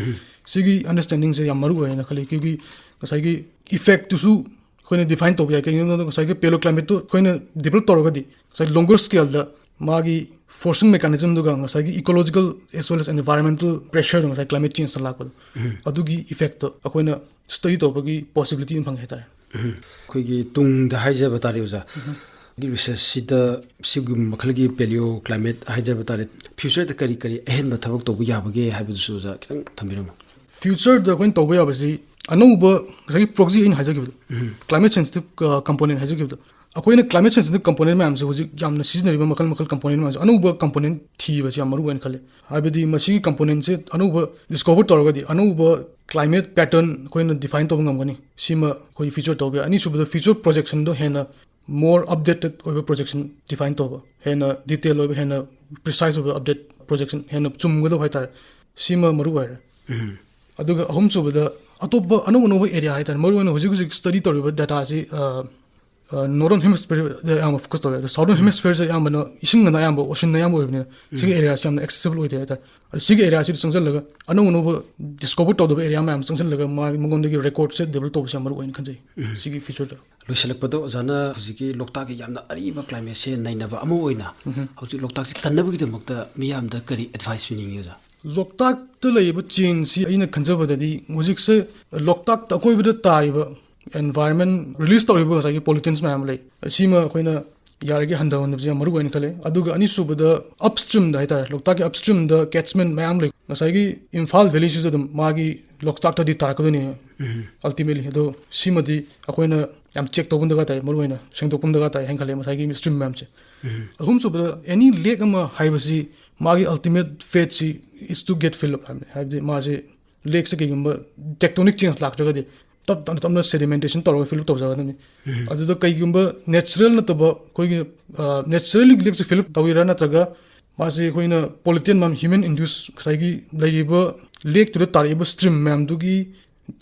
ꯁꯤꯒꯤ understandingꯁꯦ ꯌꯥꯝ ꯃꯔꯨ ꯑꯣꯏ ꯍꯥꯏꯅ ꯈꯜꯂꯤ꯫ ꯀ꯭ꯌꯨꯀꯤ ꯉꯁꯥꯏꯒꯤ effectꯇꯨꯁꯨ ꯑꯩꯈꯣꯏꯅ define ꯇꯧꯕ ꯌꯥꯏ꯫ ꯀꯩꯒꯤꯅꯣꯗ ꯉꯁꯥꯏꯒꯤ paleoclimateꯇꯨ ꯑꯩꯈꯣꯏꯅ develop ꯇꯧꯔꯒꯗꯤ, ꯉꯁꯥꯏ longer scaleꯗ ꯃꯥꯒꯤ forcing mechanismꯗꯨꯒ ꯉꯁꯥꯏꯒꯤ ecological as well as environmental pressureꯗꯣ, ꯉꯁꯥꯏ climate changeꯅ ꯂꯥꯛꯄꯗꯣ, ꯑꯗꯨꯒꯤ effectꯇꯣ ꯑꯩꯈꯣꯏꯅ study ꯇꯧꯕꯒꯤ possibility ꯑꯃ ꯐꯪꯉꯦ ꯍꯥꯏꯇꯥꯔꯦ꯫ ꯑꯩꯈꯣꯏꯒꯤ ꯇꯨꯡꯗ ꯍꯥꯏꯖꯕ ꯇꯥꯔꯦ ꯑꯣꯖꯥ, researchꯁꯤꯗ ꯁꯤꯒꯨꯝꯕ ꯃꯈꯜꯒꯤ paleoclimate ꯍꯥꯏꯖꯕ ꯇꯥꯔꯦ, futureꯗ ꯀꯔꯤ ꯀꯔꯤ ꯑꯍꯦꯟꯕ ꯊꯕꯛ ꯇꯧꯕ ꯌꯥꯕꯒꯦ ꯍꯥꯏꯕꯗꯨꯁꯨ ꯑꯣꯖꯥ ꯈꯤꯇꯪ ꯊꯝꯕꯤꯔꯝꯃꯨ꯫ Futureꯗ ꯑꯩꯈꯣꯏꯅ ꯇꯧꯕ ꯌꯥꯕꯁꯤ ꯑꯅꯧꯕ, ꯉꯁꯥꯏꯒꯤ proxy ꯑꯩꯅ ꯍꯥꯏꯖꯈꯤꯕꯗꯣ, climate sensitive component ꯍꯥꯏꯖꯈꯤꯕꯗꯣ, ꯑꯩꯈꯣꯏꯅ climate sensitive component ꯃꯌꯥꯝꯁꯦ ꯍꯧꯖꯤꯛ ꯌꯥꯝꯅ ꯁꯤꯖꯤꯟꯅꯔꯤꯕ ꯃꯈꯜ ꯃꯈꯜ component ꯃꯌꯥꯝꯁꯦ, ꯑꯅꯧꯕ component ꯊꯤꯕꯁꯤ ꯌꯥꯝ ꯃꯔꯨ ꯑꯣꯏꯅ ꯈꯜꯂꯦ꯫ ꯍꯥꯏꯕꯗꯤ ꯃꯁꯤꯒꯤ componentꯁꯦ ꯑꯅꯧꯕ discover ꯇꯧꯔꯒꯗꯤ ꯑꯅꯧꯕ climate pattern ꯑꯩꯈꯣꯏꯅ define ꯇꯧꯕ ꯉꯝꯒꯅꯤ꯫ ꯁꯤꯃ ꯑꯩꯈꯣꯏ future ꯇꯧꯕ ꯌꯥꯏ꯫ ꯑꯅꯤꯁꯨꯕꯗ, future projectionꯗꯣ ꯍꯦꯟꯅ more updated ꯑꯣꯏꯕ projection define ꯇꯧꯕ, ꯍꯦꯟꯅ detail ꯑꯣꯏꯕ, ꯍꯦꯟꯅ precise ꯑꯣꯏꯕ update projection, ꯍꯦꯟꯅ ꯆꯨꯝꯒꯗꯕ ꯍꯥꯏꯇꯥꯔꯦ, ꯁꯤꯃ ꯃꯔꯨ ꯑꯣꯏꯔꯦ꯫ ꯑꯗꯨꯒ ꯑꯍꯨꯝꯁꯨꯕꯗ, ꯑꯇꯣꯞꯄ ꯑꯅꯧ ꯑꯅꯧꯕ area ꯍꯥꯏꯇꯥꯔꯦ, ꯃꯔꯨꯑꯣꯏꯅ ꯍꯧꯖꯤꯛ ꯍꯧꯖꯤꯛ study ꯇꯧꯔꯤꯕ dataꯁꯤ, ꯑ, ꯑ, Northern Hemisphereꯗ ꯑꯌꯥꯝꯕ focus ꯇꯧꯋꯦ꯫ ꯑꯗꯣ Southern Hemisphereꯁꯦ ꯑꯌꯥꯝꯕꯅ ꯏꯁꯤꯡꯅ ꯑꯌꯥꯝꯕ, oceanꯅ ꯑꯌꯥꯝꯕ ꯑꯣꯏꯕꯅꯤꯅ, ꯁꯤꯒꯤ areaꯁꯤ ꯌꯥꯝꯅ accessible ꯑꯣꯏꯗꯦ ꯍꯥꯏꯇꯥꯔꯦ꯫ ꯑꯗꯣ ꯁꯤꯒꯤ areaꯁꯤꯗ ꯆꯪꯁꯤꯜꯂꯒ, ꯑꯅꯧ ꯑꯅꯧꯕ discover ꯇꯧꯗꯕ area ꯃꯌꯥꯝ ꯆꯪꯁꯤꯜꯂꯒ, ꯃꯥꯒꯤ, ꯃꯉꯣꯟꯗꯒꯤ recordꯁꯦ develop ꯇꯧꯕꯁꯦ ꯌꯥꯝ ꯃꯔꯨ ꯑꯣꯏꯅ ꯈꯟꯖꯩ ꯁꯤꯒꯤ futureꯗ꯫ ꯂꯣꯏꯁꯤꯜꯂꯛꯄꯗ ꯑꯣꯖꯥꯅ ꯍꯧꯖꯤꯛꯀꯤ ꯂꯣꯛꯇꯥꯛꯀꯤ ꯌꯥꯝꯅ ꯑꯔꯤꯕ climateꯁꯦ ꯅꯩꯅꯕ ꯑꯃ ꯑꯣꯏꯅ, ꯍꯧꯖꯤꯛ ꯂꯣꯛꯇꯥꯛꯁꯦ ꯀꯟꯅꯕꯒꯤꯗꯃꯛꯇ ꯃꯤꯌꯥꯝꯗ ꯀꯔꯤ advice ꯄꯤꯅꯤꯡꯉꯤ ꯑꯣꯖꯥ? ꯂꯣꯛꯇꯥꯛꯇ ꯂꯩꯔꯤꯕ changeꯁꯤ ꯑꯩꯅ ꯈꯟꯖꯕꯗꯗꯤ, ꯍꯧꯖꯤꯛꯁꯦ ꯂꯣꯛꯇꯥꯛꯇ ꯑꯀꯣꯏꯕꯗ ꯇꯥꯔꯤꯕ environment release ꯇꯧꯔꯤꯕ ꯉꯁꯥꯏꯒꯤ pollutants ꯃꯌꯥꯝ ꯑꯃ ꯂꯩ, ꯁꯤꯃ ꯑꯩꯈꯣꯏꯅ ꯌꯥꯔꯤꯒꯩ ꯍꯟꯊꯍꯟꯕꯁꯦ ꯌꯥꯝ ꯃꯔꯨ ꯑꯣꯏꯅ ꯈꯜꯂꯦ꯫ ꯑꯗꯨꯒ ꯑꯅꯤꯁꯨꯕꯗ, ꯑꯞ ꯁ꯭ꯇ꯭ꯔꯤꯝꯗ ꯍꯥꯏꯇꯥꯔꯦ, ꯂꯣꯛꯇꯥꯛꯀꯤ ꯑꯞ ꯁ꯭ꯇ꯭ꯔꯤꯝꯗ ꯀꯦꯠꯆꯃꯦꯟ ꯃꯌꯥꯝ ꯂꯩ꯫ ꯉꯁꯥꯏꯒꯤ ꯏꯝꯐꯥꯜ ꯚꯦꯂꯤꯁꯤꯁꯨ ꯑꯗꯨꯝ ꯃꯥꯒꯤ ꯂꯣꯛꯇꯥꯛꯇꯗꯤ ꯇꯥꯔꯛꯀꯗꯣꯏꯅꯦ ꯑꯜꯇꯤꯃꯦꯠꯂꯤ꯫ ꯑꯗꯣ ꯁꯤꯃꯗꯤ ꯑꯩꯈꯣꯏꯅ ꯌꯥꯝ ꯆꯦꯛ ꯇꯧꯕ ꯑꯃ ꯗꯔꯀꯥꯔ ꯇꯥꯏ, ꯃꯔꯨ ꯑꯣꯏꯅ ꯁꯦꯡꯗꯣꯛꯄ ꯑꯃ ꯗꯔꯀꯥꯔ ꯇꯥꯏ ꯍꯥꯏꯅ ꯈꯜꯂꯦ, ꯉꯁꯥꯏꯒꯤ ꯁ꯭ꯇ꯭ꯔꯤꯝ ꯃꯌꯥꯝꯁꯦ꯫ ꯑꯍꯨꯝꯁꯨꯕꯗ, ꯑꯦꯅꯤ ꯂꯦꯛ ꯑꯃ ꯍꯥꯏꯕꯁꯤ ꯃꯥꯒꯤ ultimate ꯐꯦꯠꯁꯤ is to get fill up ꯍꯥꯏꯕꯅꯤ꯫ ꯍꯥꯏꯕꯗꯤ ꯃꯥꯁꯦ, ꯂꯦꯛꯁꯦ ꯀꯩꯒꯨꯝꯕ ꯇꯦꯛꯇꯣꯅꯤꯛ ꯆꯦꯟꯖ ꯂꯥꯛꯇ꯭ꯔꯒꯗꯤ ꯇꯞ ꯇꯞꯅ ꯇꯞꯅ ꯁꯦꯗꯤꯃꯦꯟꯇꯦꯁꯟ ꯇꯧꯔꯒ ꯐꯤꯜ ꯑꯞ ꯇꯧꯖꯒꯗꯕꯅꯤ꯫ ꯑꯗꯨꯗ ꯀꯩꯒꯨꯝꯕ ꯅꯦꯆꯔꯦꯜ ꯅꯠꯇꯕ ꯑꯩꯈꯣꯏꯒꯤ, ꯅꯦꯆꯔꯦꯜꯂꯤ ꯂꯦꯛꯁꯦ ꯐꯤꯜ ꯑꯞ ꯇꯧꯔꯤꯔꯥ, ꯅꯠꯇ꯭ꯔꯒ ꯃꯥꯁꯦ ꯑꯩꯈꯣꯏꯅ ꯄꯣꯂꯨꯇꯦꯟ ꯃꯌꯥꯝ, ꯍ꯭ꯌꯨꯃꯦꯟ ꯏꯟꯗ꯭ꯌꯨꯁ, ꯉꯁꯥꯏꯒꯤ ꯂꯩꯔꯤꯕ ꯂꯦꯛꯇꯨꯗ ꯇꯥꯔꯛꯏꯕ ꯁ꯭ꯇ꯭ꯔꯤꯝ ꯃꯌꯥꯝꯗꯨꯒꯤ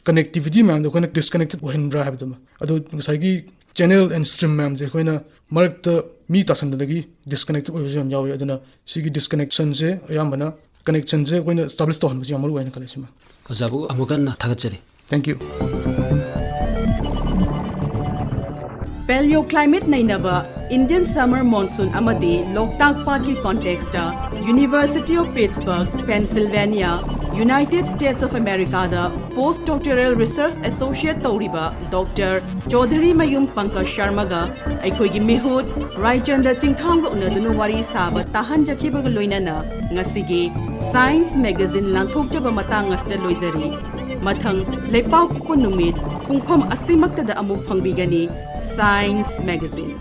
ꯀꯅꯦꯛꯇꯤꯚꯤꯇꯤ ꯃꯌꯥꯝꯗꯣ ꯑꯩꯈꯣꯏꯅ ꯗꯤꯁꯀꯅꯦꯛꯇꯦꯠ ꯑꯣꯏꯍꯟꯕ꯭ꯔꯥ ꯍꯥꯏꯕꯗꯨꯃ꯫ ꯑꯗꯣ ꯉꯁꯥꯏꯒꯤ ꯆꯦꯅꯦꯜ ꯑꯦꯟ ꯁ꯭ꯇ꯭ꯔꯤꯝ ꯃꯌꯥꯝꯁꯦ ꯑꯩꯈꯣꯏꯅ ꯃꯔꯛꯇ ꯃꯤ ꯇꯥꯁꯟꯕꯗꯒꯤ ꯗꯤꯁꯀꯅꯦꯛꯇꯦꯠ ꯑꯣꯏꯕꯁꯨ ꯌꯥꯝ ꯌꯥꯎꯋꯤ꯫ ꯑꯗꯨꯅ ꯁꯤꯒꯤ ꯗꯤꯁꯀꯅꯦꯛꯁꯟꯁꯦ ꯑꯌꯥꯝꯕꯅ, ꯀꯅꯦꯛꯁꯟꯁꯦ ꯑꯩꯈꯣꯏꯅ ꯑꯦꯁꯇꯥꯕ꯭ꯂꯤꯁ ꯇꯧꯍꯟꯕꯁꯦ ꯌꯥꯝ ꯃꯔꯨ ꯑꯣꯏꯅ ꯈꯜꯂꯦ ꯁꯤꯃ꯫ ꯑꯣꯖꯥꯕꯨ ꯑꯃꯨꯛ ꯍꯟꯅ ꯊꯥꯒꯠꯆꯔꯤ꯫ Thank you. Paleoclimate ꯅꯩꯅꯕ Indian summer monsoon ꯑꯃꯗꯤ ꯂꯣꯛꯇꯥꯛ ꯄꯥꯠꯀꯤ context University of Pittsburgh, Pennsylvania, United States of Americaꯗ post doctoral research associate ꯇꯧꯔꯤꯕ ꯗꯣꯛꯇꯔ ꯆꯧꯙꯔꯤꯃꯌꯨꯝ ꯄꯪꯀꯖ ꯁꯔꯃꯒ ꯑꯩꯈꯣꯏꯒꯤ ꯃꯤꯍꯨꯠ ꯔꯥꯏꯆꯟꯗ꯭ꯔ ꯆꯤꯡꯊꯥꯝꯒ ꯎꯅꯗꯨꯅ ꯋꯥꯔꯤ ꯁꯥꯕ ꯇꯥꯍꯟꯖꯈꯤꯕꯒ ꯂꯣꯏꯅꯅ ꯉꯁꯤꯒꯤ Science Magazine ꯂꯥꯟꯊꯣꯛꯆꯕ ꯃꯇꯥꯡ ꯑꯁꯤꯗ ꯂꯣꯏꯖꯔꯤ꯫ ꯃꯊꯪ ꯂꯩꯄꯥꯛꯄꯣꯛꯄ ꯅꯨꯃꯤꯠ ꯄꯨꯡꯐꯝ ꯑꯁꯤꯃꯛꯇꯗ ꯑꯃꯨꯛ ꯐꯪꯕꯤꯒꯅꯤ Science Magazine꯫